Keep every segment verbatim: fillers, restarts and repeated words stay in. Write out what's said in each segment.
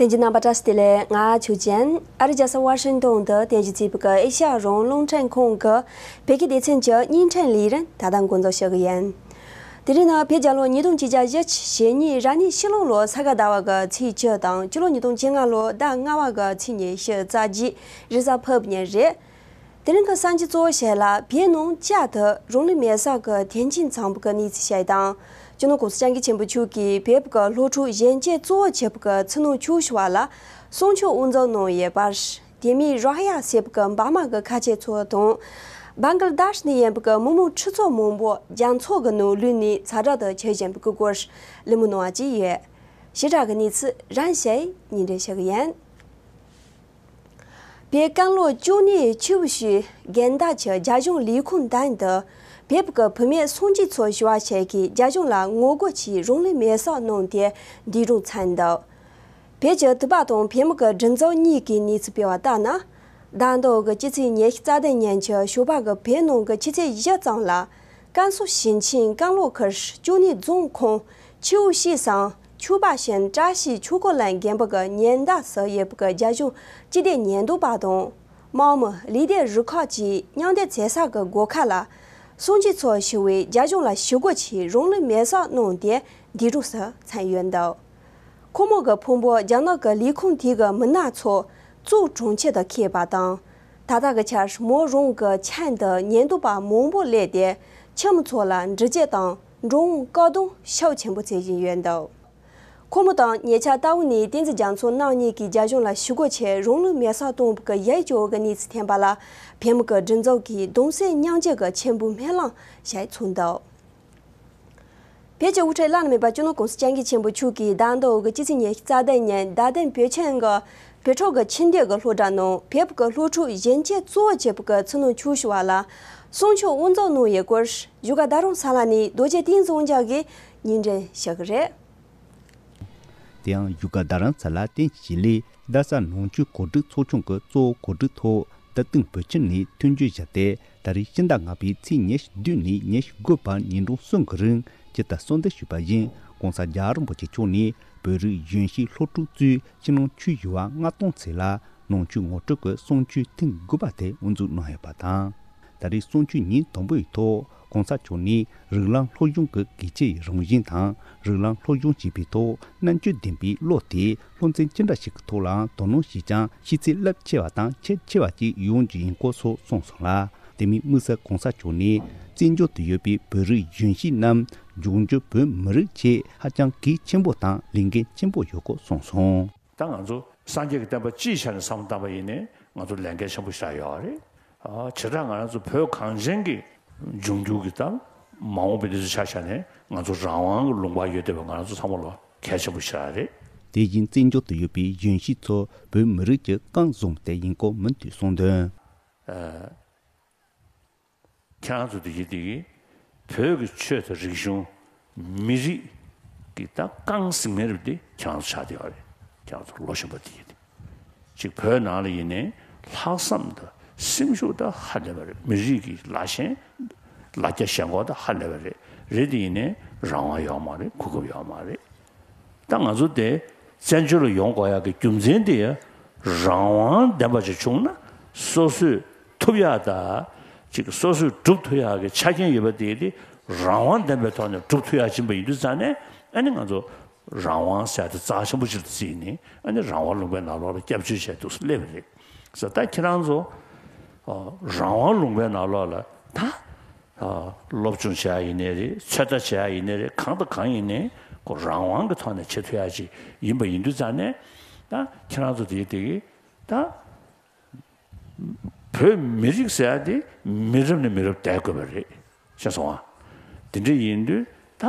ལྷན་རྒྱས་རྣམ་པ་བཀྲ་ཤིས་བདེ་ལེགས། ང་ཆོས་ཅན། ཨ་རིའི་རྒྱལ་ས་ཝ་ཤིང་ཏོན་དུ་རྟེན་གཞི་བྱས་པའི་ཨེ་ཤ་ཡ་རང་དབང་རླུང་འཕྲིན་ཁང་གི་བོད་སྐད་སྡེ་ཚན་གྱི་བརྙན་འཕྲིན་ལས་རིམ་ད་ལྟ་འགོ་འཛུགས་ཞུ་གི་ཡིན། དེ་རིང་ནི་བོད་རྒྱལ་ལོ་ཉིས་སྟོང་ཆིག་བརྒྱ་བཞི་བཅུ་ཞེ་གཉིས་རབ་གནས་ཕྱི་ལོ་ལོ་ས་ག་ཟླ་བ་གི་ཚེས་བཅུ་དང་སྤྱི་ལོ་ཉིས་སྟོང་བཅོ་ལྔ་ལོ་ཟླ་ལྔ་བ་གི་ཚེས་ཉི་ཤུ་རྩ་བརྒྱད་རེས་གཟའ་ཕུར་བུ་ཉིན་རེད། དེ་རིང་གི་གསར་འགྱུར་གཙོ་བོ་ཞིག་ལ་བོད་ནང་བཅའ་དེ་རང་ལུས་མེར་སྲེག་གི་དོན་རྐྱེན་ཚང་བའི་གནས་ཚུལ་ཞིག་དང་། སྤྱི་ནོར་༸གོང་ས་༸སྐྱབས་མགོན་ཆེན་པོ་མཆོག་གིས་བོད་ཀྱི་སློབ་ཕྲུག་གཞོན་སྐྱེས་གཙོ་བོ་བྱས་པའི་ཚུལ་ནང་ཆོས་ཞུ་བ་ལ་གསུང་ཆོས་དབུ་འཛུགས་གནང་ཡོད་པར། དེ་མིན་རོ་ཧི་ཡ་ཟེར་བའི་འབར་མ་གི་ཁ་ཆེ་ཚོ་དང་། བང་ག་ལ་དཱཤ་ནས་ཡིན་པའི་མི་མང་ཁྲི་ཚོ་མང་པོ་རྒྱ་མཚོ་གི་ནང་ལུས་ནས་ཚ་དྲོད་དུ་ཆེ་བཞིན་པའི་སྐོར་གླེང་མོལ་གནང་བ་བཅས་ཡོད། ཞིབ་ཕྲ་གི་གནས་ཚུལ་རང་ཞིག་སྙན་སྒྲོན་ཞུ་གི་ཡིན། བོད་རྐང་ལོ་བཅུ་གཉིས་ཆུ་བོ་ཞུ་དགོན་བདག་གི་རྒྱ་གཞུང་ལས་ཁུངས་མདུན་དུ་བོད་ཀྱི་བུད་མེད་སངས་རྒྱས་ཚོ་ཞུ་བ་ཞིག་གིས་རྒྱ་གཞུང་ལ་ངོ་རྒོལ་གྱིས་རང་ལུས་མེར་སྲེག་གནང་སྟེ་འདས་གྲོངས་ཚར་འདུག་བོད་ཀྱི་དུད་པ་དང་བོད་མི་གི་སྒྲིག་འཛུགས་གཉིས་ཀྱིས་གནས་ཚུལ་སྤེལ་བ་ལྟར་ན། ཟླ་འདིའི་སྤྱི་ཚེས་ཉི་ཤུ་རྩ་བདུན་ཉིན་གྱི་ཞོགས་པ་གི་བོད་ནང་གི་ཆུ་ཚོད་བཞི་ཙམ་ལ། ཀན་སུའུ་ཞིང་ཆེན་ཀན་ལྷོ་ཁུལ་ཅུའུ་ནན་རྫོང་ཁོངས་ཆུའུ་ཞི་སང་ཆུ་པ་ཞིང་བཀྲ་ཤིས་ཆོས་འཁོར་གླིང་དགོན་པ་གི་ཉེ་འདབས་སུ་ཡོད་པའི་རྒྱ་གཞུང་སྤྱི་བདེ་ཉེན་རྟོག་པ་དང་། དམག་མི་ལི་སྡེ་རུ་ཁག་བཅས་མཉམ་འབྲེལ་མཛད་ས་གི་སྒོ་ཁ་ལ། སངས་རྒྱས་ཚོ་ཞུ་བས་རྒྱ་གཞུང་ལ་ཞུ་སྒོ་གྱིས་རང་ལུས་མེར་སྲེག་གནང་སྟེ་འདས་གྲོངས་སུ་ཚར་ཡོད་འདུག་ཁོ་མོ་གི་ཕུང་པོ་རྒྱ་ནག་གི་ལས་ཁུངས་དེ་གི་མི་སྣ་ཚོ་གཙོ་གྲོང་ཁྱེར་དུ་འཁྱེར་བ་དང་། ད་ལྟ་གི་ཆར་མོ་རང་གི་ཁྱིམ་དུ་ཉེན་རྟོག་པ་མང་པོ་སླེབས་ཏེ་ཁྱིམ་མི་ཚོ་ལ་འདྲི་རྩད་དང་འགྲོ་འོང་བཀག་སྡོམ་ཤུགས་ཆེན་པོ་བྱེད་བཞིན་ཡོད་འདུག་ཁོ་མོ་དང་ཉེ་ཆར་རྟ་དབང་ནས་བསྟན་འཛིན་རྒྱ་མཚོ་རྣམ་གཉིས་ཀྱིས་རྒྱ་གཞུང་ལ་ཞུ་སྒོ་ཆེད་རང་ལུས་མེར་སྲེག་གཏོང་བའི་ཡུལ་སྐོར་གྱི་གནས་ཚུལ་ཐོན་པ་ལ་བོད་མི་གི་སྒྲིག་འཛུགས་ཀྱིས་གདུང་སེམས་མཉམ་སྐྱེད་ཀྱི་ཆེན་པོའི་སྨོན་ལམ་ཞིག་ཚོགས་འདུག་བོད་ཀྱི་དབུ་ཁྲིད་བླ་ན་མེད་པ་སྤྱི་ནོར་༸གོང་ས་༸སྐྱབས་མགོན་ཆེན་པོ་མཆོག་གིས་ཟླ་འདིའི་སྤྱི་ཚེས་ཉི་ཤུ་རྩ་བདུན་ཉིན་རྡ་སྟེང་བོད་ཁྱིམ་གྱི་བོད་ཕྲུག་གི་ཆེས་མཐོའི་སློབ་གྲྭ་ནང་བོད་ཀྱི་སློབ་ཕྲུག་གཞོན་སྐྱེས་གཙོ་བོ་བྱས་པའི་ཚུལ་ནང་ཆོས་ཞུ་བ་ལ་གསུང་ཆོས་དབུ་འཛུགས་གནང་ཡོད་སྐོར་བཞུགས་སྒར་རྡ་རམ་ས་ལ་ནས་རྡོ་རྗེ་བསྟན་འཛིན་དབང་རྒྱལ་གྱིས་སྙན་སྒྲོན་ཞུ་གི་རེད། དེ་ཡང་བཞུགས་སྒར་རྡ་རམ་ས་ལ་རྟེན་གཞི་བྱས་ལས་རྡ་ས་ནང་ཆོས་གོ་སྒྲིག་ཚོགས་ཆུང་གི་གཙོ་བོ་གོ་སྒྲིག་ཐོག་རྡ་སྟེང་བོད་ཁྱིམ་ནས་མཐུན་འགྱུར་བཞག་སྟེ། ད་རེས་ཕྱི་ཟླ་ལྔ་པའི་ཚེས་ཉི་ཤུ་བདུན་ནས་ཉི་ཤུ་དགུ་བར་ཉིན་གྲངས་གསུམ་གྱི་རིང་སྤྱིར་བཏང་གསོལ་འདེབས་ཞུས་པ་བཞིན་༸གོང་ས་༸རྒྱལ་བ་རིན་པོ་ཆེ་མཆོག་ནས་བོད་རིགས་གཞོན་སྐྱེས་སློབ་ཕྲུག་ཚོས་ཕྱི་ནང་ཆོས་ཞུ་བ་ལྔ་སྟོང་ཙམ་ལ་ནང་ཆོས་ངོ་སྤྲོད་ཀྱི་གསུང་ཆོས་ཐེངས་དགུ་པ་དེ་དབུ་འཛུགས་གནང་ཡོད་པ་དང་། ད་རེས་གསུང་ཆོས་ཉིན་དང་པོའི་ཐོག་༸གོང་ས་མཆོག་ནས་རིགས་ལམ་སློབ་སྦྱོང་གི་གལ་ཆེའི་རང་བཞིན་དང་། རིགས་ལམ་སློབ་སྦྱོང་བྱེད་པའི་ཐོག་རྣམ་དཔྱོད་ལྡན་པའི་བློ་དེ་སློབ་ཚན་ཅི་འདྲ་ཞིག་གི་ཐོག་ལའང་དོ་སྣང་བྱས་ཀྱང་ཤེས་ཚད་རླབས་ཆེ་བ་དང་ཁྱད་ཆེ་བ་ཅིག་ཡོང་རྒྱུ་ཡིན་སྐོར་སོགས་གསུངས་སོང་ལ། དེ་མིན་དམིགས་བསལ་༸གོང་ས་མཆོག་ནས་བཙན་བྱོལ་དུ་ཡོད་པའི་བོད་རིགས་གཞོན་སྐྱེས་རྣམས་འབྱུང་འགྱུར་བོད་མི་རིགས་ཆེད་ཧ་ཅང་གལ་ཆེན་པོ་དང་ལས་འགན་ཆེན་པོ་ཡོད་སྐོར་གསུངས་སོང་། ད་ང་ཚོ་སངས་རྒྱས་ཀྱི་བསྟན་པ་སྤྱིའི་ཆ་ནས་བསམ་བློ་བཏང་པ་ཡིན་ནའི་ང་ཚོ་ལས་འགན་ཆེན་པོ་ཞིག་ཡོད་རེད། ཨ་བྱེ་བྲག་ང་རང་ཚོ་བོད་གངས་ཅན་གྱི་འབྱུང་འགྱུར་གྱི་ད་མ་འོངས་པའི་གནས་ཚུལ་ཆ་བཞག་ནས་ང་ཚོ་རང་དབང་གི་ལུང་པར་ཡོད་བསྡད་པ་ང་རང་ཚོ་ཚང་མ་ལ་གལ་ཆེན་པོ་ཞིག་རེད། དེ་བཞིན་བཙན་བྱོལ་དུ་ཡོད་པའི་གཞོན་སྐྱེས་ཚོ་བོད་མི་རིགས་ཀྱི་རྐང་བཟུང་སྟེ་ཡིན་སྐོར་མུ་མཐུད་གསུངས་དོན། ཨ་ཁྱེད་རང་ཚོ་དེ་གི་དེ་གི་བོད་ཀྱི་ཆོས་དང་རིག་གཞུང་མི་རིགས་ཀྱི་ད་རྐང་ཟིན་མེད་རེད་དེ་ཁྱེད་རང་ཚོ་ཆགས་བསྡད་ཡོད་རེད། ཁྱེད་རང་ཚོ་ལོ་གཞོན་པ་དེ་གི་དེ་གཅིག་བོད་ནང་ལ་ཡིན་ནའི་ལྷག་བསམ་དང་སེམས་ཤུགས་དང་ཧ་ལས་པ་རེད། མི་རིགས་ཀྱི་ལ་ཞེན་ལ་རྒྱ་ཞེན་ཁོག་དང་ཧ་ལས་པ་རེད། རེད་དེ་ཡིན་ནའི་རང་དབང་ཡོད་མ་རེད། གོ་སྐབས་ཡོད་མ་རེད། ད་ང་ཚོ་དེ་བཙན་བྱོལ་ལ་ཡོང་དགོས་ཡག་གི་རྒྱུ་མཚན་དེ་རང་དབང་ལྡན་པ་ཞིག་བྱུང་ན་སོ་སོས་ཐུབ་ཡག་དང་ཅིག་སོ་སོས་སྒྲུབ་ཐུབ་ཡག་གི་ཆ་རྐྱེན་ཡོད་པ་དེ་དེ་རང་དབང་ལྡན་པའི་ཐོག་ནས་སྒྲུབ་ཐུབ་ཡག་ཕྱིན་པ་ཡིན་དུས་ཙང་ནས་ཨ་ནི་ང་ཚོ་རང་དབང་ཟེར་ཡག་དེ་རྩ་ཆེན་པོ་ཞིག་ཏུ་བརྩིས་ནས་ཨ་ནི་རང་དབང་ལུང་པའི་ནང་ལོགས་ལ་སྐྱབས་བཅོལ་བྱས་འདུག་སེ་སླེབས་པ་རེད་ཟེར། ད་ཁྱེད་རང་ཚོ་རང་དབང་ལུང་པའི་ནང་ལོགས་ལ་ད། སློབ་སྦྱོང་བྱེད་ཡ་ཡིན་ནའི་རེད། ཚོད་ལྟ་བྱེད་ཡ་ཡིན་ནའི་རེད། གང་དང་གང་ཡིན་ནའི་ཁོ་རང་དབང་གི་ཐོག་ནས་བྱེད་ཐུབ་ཡ་ཅིག་ཡིན་པ་ཡིན་དུས་ཙང་ནས་ད་ཁྱེད་རང་ཚོ་དེ་དེ་གི་ད་བོད་མི་རིགས་ཟེར་ཡ་དེ་མི་རབས་ནས་མི་རབས་བསྡད་དགོས་པ་རེད། ཤེས་སོང་ཨ། དེ་འདྲ་ཡིན་དུས་ད་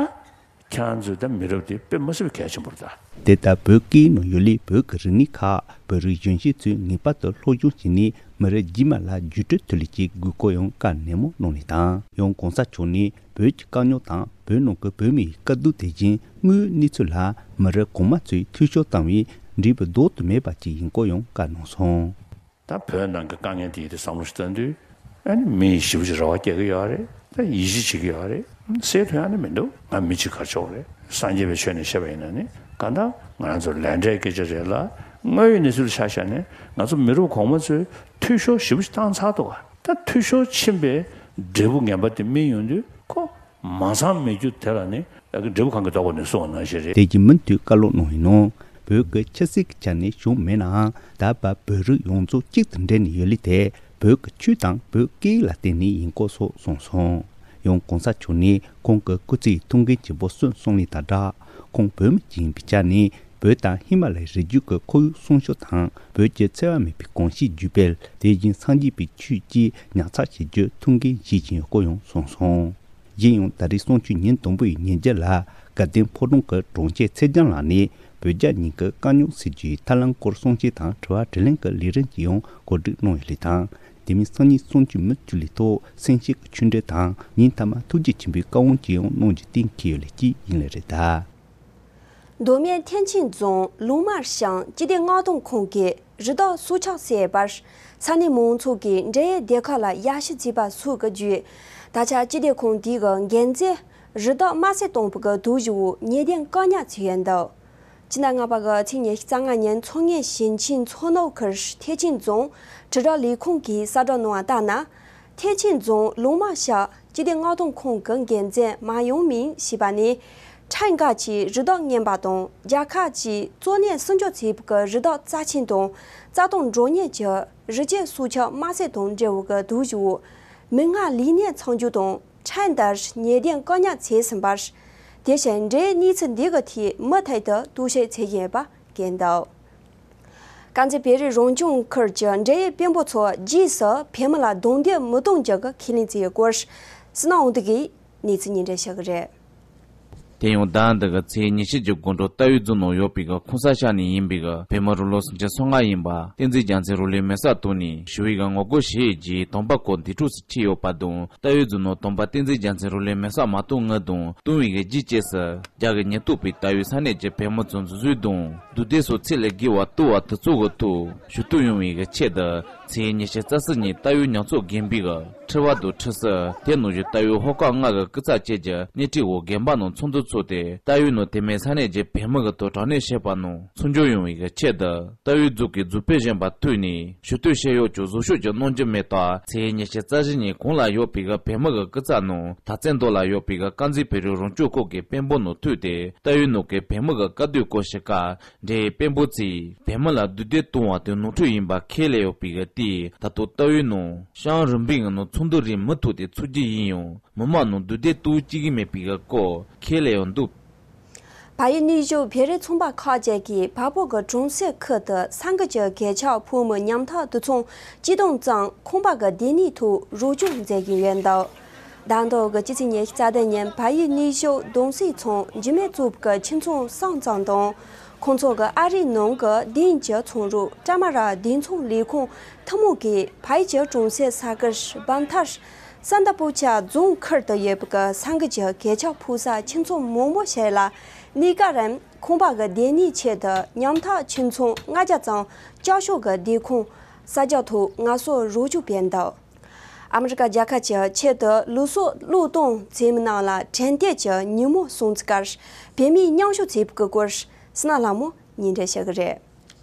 ཁྱེད་རང་ཚོས་ད་མི་རབས་དེ་དཔེ་མ་སྲིད་པའི་གལ་ཆེན་པོ་རེད་ད། དེ་ལྟར་བོད་སྐད་ནང་ཡོད་ལས་བོད་ཀྱི་རིག་གནས་ཁག་བོད་རིགས་གཞོན་སྐྱེས་ཚོས་ངེས་པར་དུ་སློབ་སྦྱོང་བྱས་ནས་མི་རབས་རྗེས་མ་ལ་བརྒྱུད་སྤྲོད་ཐུབ་ལེ་ཅིག་དགོས་སྐོར་ཡང་བཀའ་ནན་མོ་གནང་ནས་དང་། ཡང་གོང་ས་མཆོག་ནས་བོད་ཀྱི་དཀའ་རྙོག་དང་བོད་ནང་གི་བོད་མིའི་དཀའ་སྡུག་དེ་བཞིན་དངོས་ཡོད་གནས་ཚུལ་ལ་མི་རབས་གོང་མ་ཚོས་འཐུས་ཤོར་བཏང་བས་འགྲིག་པ་ལྡོག་ཏུ་མེད་པ་ཅིག་ཡིན་སྐོར་ཡང་བཀའ་གནང་སོང་། ད་བོད་ནང་གི་དཀའ་ངལ་དེ་ཡིན་དུས་བསམ་བློ་ཞིག་བཏང་དུས་ཨ་ནི་མི་ཞེ་པོ་ཅིག་རེ་བ་སྐྱེ་གི་ཡོད་རེད། ད་ཡིད་ཆེས་བྱེད་ཀྱི་ཡོད་རེད། སེལ་ཐུབ་ཡ་ནི་མི་འདུག་ང་མི་གཅིག་གར་ཕྱོགས་རེད། སངས་རྒྱས་པའི་ཆོས་ནས་བཤད་པ་ཡིན་ན་ནི་གང་ལྟར་ ང་རང་ཚོ་ལས་འབྲས་སྐད་ཆ་རེད་ལ། དངོས་ཡོད་གནས་ཚུལ་ཆ་བཞག་ནས་ང་ཚོ་མི་རབས་གོང་མ་ཚོས་འཐུས་ཤོར་ཞེ་པོ་ཞིག་བཏང་ཚར་འདུག་ག་ད་འཐུས་ཤོར་ཕྱིན་པའི་འབྲས་བུ་ངན་པ་དེ་སྨིན་ཡོང་དུས་ཁོ་མ་ཚང་མེད་རྒྱུ་དེ་ལ་ནི་འབྲས་བུ་གང་གིས་ལྡོག་པ་ནས་གསུངས་པ་ནང་བཞིན་རེད། དེ་རྗེས་མུ་མཐུད་བཀའ་སློབ་གནང་ཡིན་ནོ། བོད་ཀྱི་ཆབ་སྲིད་ཀྱི་ཆ་ནས་བྱུང་མེད་ནའང་ད་བར་བོད་རིགས་ཡོངས་རྫོགས་གཅིག་ཏུ་འབྲེལ་ནས་ཡོད་ལེ་དེ་བོད་ཀྱི་ཆོས་དང་བོད་སྐད་ཡིག་ལ་བརྟེན་ནས་ཡིན་སྐོར་སོགས་གསུངས་སོང་། ཡང་གོང་ས་མཆོག་ནས་ཁོང་གི་སྐུ་ཚེའི་ཐུགས་འགན་ཆེན་པོ་གསོན་སོང་ལེ་དང་སྦྲགས་ཁོང་བོད་མི་ཅིག་ཡིན་པའི་ཆ་ནས་བོད་དང་ཧི་མ་ལ་ཡའི་རི་རྒྱུད་ཀྱི་ཁོར་ཡུག་སྲུང་སྐྱོབ་དང་བོད་ཀྱི་འཚེ་བ་མེད་པའི་གོམས་གཤིས་བརྒྱུད་སྤེལ། དེ་བཞིན་སངས་རྒྱས་པའི་ཆོས་བཅས་ཉར་ཚགས་བྱེད་རྒྱུ་ཐུགས་འགན་བཞེས་ཀྱིན་ཡོད་སྐོར་ཡང་གསུངས་སོང་། གཞན་ཡང་ད་རེས་གསུང་ཆོས་ཉིན་དང་པོ་ཡི་ཉིན་རྒྱུན་ལ་དགའ་ལྡན་ཕོ་བྲང་གི་དྲུང་ཆེ་ཚེ་རྒྱམ་ལགས་ནས་བོད་རྒྱ་གཉིས་ཀྱི་དཀའ་རྙོག་སེལ་རྒྱུའི་ཐབས་ལམ་སྐོར་གསུང་བཤད་དང་དྲི་བ་དྲིས་ལན་གྱི་ལས་རིམ་གྱི་ཡང་གོ་སྒྲིག་གནང་ཡོད་ལེ་དང་། དེ་མིན་སང་ཉིན་གསུང་ཆོས་མུ་མཐུད་ལས་ཐོག་སེམས་བསྐྱེད་ཀྱི་ཆོས་འབྲེལ་དང་ཉིན་མཐའ་མ་ཐུགས་རྗེ་ཆེན་པོའི་བཀའ་དབང་ཅིག་ཡང་གནང་རྒྱུ་གཏན་འཁེལ་ཡོད་ལེ་གཅིག་ཡིན་ལེ་རེད་ད། མདོ་སྨད་ཐེག་ཆེན་རྫོང་ལུང་མར་ཤང་སྤྱི་བདེ་མངའ་ཐང་ཁང་གི་རི་དྭགས་སྲོག་ཆགས་སེལ་བར་ས་གནས་མང་ཚོགས་ཀྱིས་འབྲེལ་ཡོད་སྡེ་ཁག་ལ་ཡར་ཞུ་བྱས་པ་སོགས་ཀྱི་བརྒྱུད། ད་ཆ་སྤྱི་བདེ་ཁང་འདིའི་འགན་འཛིན་རི་དྭགས་དམར་བསད་བཏང་བ་གི་དོགས་གཞི་འོག་ཉེས་དོན་བཀག་ཉར་བྱས་ཡོད་འདུག་ཕྱི་ཟླ་ལྔ་པ་གི་ཚེས་ཉི་ཤུ་རྩ་ལྔ་ཉིན་མཚོ་སྔོན་ཞིང་ཆེན་མཚོ་ནུབ་ཁུལ་ཐེག་ཆེན་རྫོང་དྲིལ་བསྒྲགས་ལས་ཁུངས་ཀྱིས་གསལ་བསྒྲགས་གནང་བ་ལྟར་ན། ཐེག་ཆེན་རྫོང་ལུང་མ་ཤག་སྤྱི་བདེ་མངའ་ཐང་ཁང་གི་འགན་འཛིན་མ་ཡོང་མིན་ཞེས་པ་ནི། ཁྲལ་འགལ་གྱིས་རི་དྭགས་རྔོན་པ་དང་རྒྱལ་ཁབ་ཀྱིས་གཙོ་གནད་སྲུང་སྐྱོབ་བྱེད་པའི་རི་དྭགས་རྩ་ཆེན་དང་རྩྭ་ཐང་འབྲོག་གཉེར་གྱི་རི་སྐྱེས་སྲོག་ཆགས་དམར་བསད་དང་འབྲེལ་བའི་དོགས་གཞི་འོག་མི་སྔར་ལས་སྣེ་ཚང་རྒྱུ་དང་། ཁྲལ་འདིར་ཉེས་དོན་བཀག་ཉར་བྱས་ཟིན་པར། དེ་བཞིན་འབྲེལ་གནས་ཚུལ་འདི་གི་ཐད་མུ་མཐུད་དུ་རྟོག་ཞིབ་བྱེད་བཞིན་ཡོད་པ་བཀོད་འདུག་དཀར་མཛེས་བོད་རིགས་རང་སྐྱོང་ཁུལ་གྱི་འབྲེལ་ཡོད་དཔོན་པོ་ཚོ་རྗེས་སུ་བོད་མི་ལ་རྡུང་རྡེག་མི་གཏོང་རྒྱུ་གི་ཁས་ལེན་བྱས་ཡོད་སྐོར། ཟི་ན་འོང་དུ་གིས་གནས་ཚུལ་སྙན་སྒྲོན་ཞུ་གི་རེད། དེ་ཡང་ཟླ་འདི་གི་ཚེས་ཉི་ཤུ་གི་དགོང་དྲོ་རྟའུ་རྫོང་ནང་ཡོད་པའི་གི་ཁོང་ས་ཤག་ནས་ཡིན་པའི་གི་བོད་མི་རང་ལོ་སུམ་ཅུ་སོ་ལྔ་ཡིན་པ་བསྟན་འཛིན་རྒྱལ་མཚན་རང་ལུས་མེ་སྲེག་བཏང་ནས་ཞི་བའི་གི་ངོ་རྒོལ་བྱས་རྗེས་དམ་པ་སྐོར་འདས་གྲོངས་སུ་ཁྲིད་ཡོད་པ་དང་། རྟའུ་རྫོང་ནང་དམ་པ་བསྟན་འཛིན་རྒྱལ་མཚན་རང་ལུས་མེ་སྲེག་མ་བཏང་སྔོན་དང་བཏང་བའི་གི་རྗེས་བཅས་སུ་རྒྱ་གི་ཉེན་རྟོག་པས་རྟའུའི་ས་གནས་ཀྱི་བོད་མི་ཚོ་འཛིན་བཟུང་དང་རྡུང་རྡེག་སོགས་ཚད་ལས་བརྒལ་བ་གཏོང་བ་དེ་ཚོ་གི་ཐོག་ཞུ་གཏུག་ཡོང་བའི་གི་ཆེད་དུ་ཚེས་ཉི་ཤུ་རྩ་གསུམ་ཉིན་རྟའུའི་མྱོང་ཚོར་རྒན་པའི་གི་ཁྲི་པ་དང་ཁྲི་སྲིད་དེ་ནང་བཞིན་རྟའུའི་ཧོ་ཀ་ལྔ་གི་སྐུ་ཚབ་བཅས་ཀྱི་སྣེ་ཁྲིད་འོག་རྒན་པ་རྣམས་ཚོགས་འདུ་ཚོགས་ཏེ་རྟའུའི་ནང་དེ་མིན་ས་གནས་ཀྱི་བོད་མི་གི་ཐོག་དྲག་གནོན་བྱས་པ་རྣམས་ཚུར་འབྱོར་ཡོང་བའི་གི་ཆེད་དུ་རྟའུའི་གཙུག་གི་གཙུག་ཕུད་གཞོན་པ་ཐུག་ནས་ཞུ་གཏུག་བྱས་ཡོད་ཀྱང་བཟོ་ཤོག་ཅིག་གནང་རྒྱུ་མེད་སྟབས་ཚེས་ཉི་ཤུ་རྩ་བཞི་ཉིན་གོང་ལ་ཡོད་པའི་གི་བོད་མི་གི་སྐུ་ཚབ་རྣམས་དར་རྩེ་མདོ་ལ་ཡོད་པའི་གི་དཀར་མཛེས་བོད་རིགས་རང་སྐྱོང་ཁུལ་གྱི་དཔོན་པོ་རྣམས་ཐུག་སྟེ་རྟའུའི་ནང་གི་བོད་མི་གི་དཀའ་སྡུག་སྐོར་ཞུ་སྐབས། འབྲེལ་ཡོད་དཔོན་པོ་ཚོས་བོད་མི་ལ་རྡུང་རྡེག་གཏོང་བ་དེ་ནོར་འཁྲུལ་ཡིན་པ་ཁས་ལེན་ཡོད་པའི་གི་དེས་ད་དུང་རྟའུའི་ནང་ཤང་རིམ་པའི་ངང་ནང་ཚོགས་འདུ་རིམ་མུ་མཐུད་དེ་ཚོགས་རྒྱུ་ཡིན་ཡང་མི་མང་ནང་རྡུང་རྡེག་གཏོང་བཅུག་གི་མེད་པའི་གི་སྐོར་ཁས་ལེན་ཡོད་འདུག་བལ་ཡུལ་ནུབ་ཕྱོགས་བོད་རིགས་ཚོང་པ་ཁག་ཅིག་གིས་བལ་པོ་གི་གྲོང་གསེབ་ཁུལ་དུ་ས་འགུལ་གྱི་གོད་ཆག་ཕོག་མི་ཉམ་ཐག་དེ་ཚོ་སྤྱི་བཏང་ཙང་ཁང་པ་གི་སྡོད་གནས་ཐོག་རོགས་སྐྱོར་མཛད་ཀྱིན་ཡོད་འདུག་ཟླ་འདིའི་གི་སྤྱི་ཚེས་ཉི་ཤུ་རྩ་བདུན་ཉིན་བལ་ཡུལ་ནུབ་ཕྱོགས་གདུང་སྲས་ཚང་འཇིགས་མེད་གཙོས་པའི་ཁྱིམ་ཚང་གསུམ་ཙམ་དང་། ཁོང་ཚོ་གི་ཨ་རིའི་ནང་གི་དེང་གི་ཚོང་རོགས་ཀྲ་མ་ར་སྡེ་ཚོང་ལས་ཁུངས་ཐུན་མོང་གིས་བལ་ཡུལ་གྱི་གྲོང་གསེབ་ས་ཁུལ་བམ་ཐར་སན་ད་པུ་ཆ་རྫོང་ཁུལ་དུ་ཡོད་པའི་གི་ས་འགུལ་གྱི་གོད་ཆག་ཕོག་ས་ཁྱིམ་ཚང་མང་པོ་ཞིག་ལ་གནས་སྐབས་རིང་ཁང་པ་གི་སྡོད་གནས་ཆེད་དུ་ཉམ་ཐག་ཁྱིམ་ཚང་ལྔ་བརྒྱ་ཙམ་ལྕགས་ཤོག་གི་སྡོད་ཁང་གསར་རྒྱག་ཐོག་ངལ་གསོ་རོགས་སྐྱོར་སྤེལ་འདུག་ཨ་མི་རི་ཀ་རྒྱལ་ཁབ་ཀྱི་ཆེད་དུ་ལུས་སྲོག་བློས་གཏོང་བྱེད་མི་རྣམས་ལ་དྲན་རྟེན་གྱི་ཉིན་མོ་སྲུང་བརྩི་ཁར་བོད་མིས་མཉམ་ཞུགས་བྱས་པའི་སྐོར་སི་ན་ལྷ་མོ་སྙན་སྒྲོན་ཞུ་གི་རེད།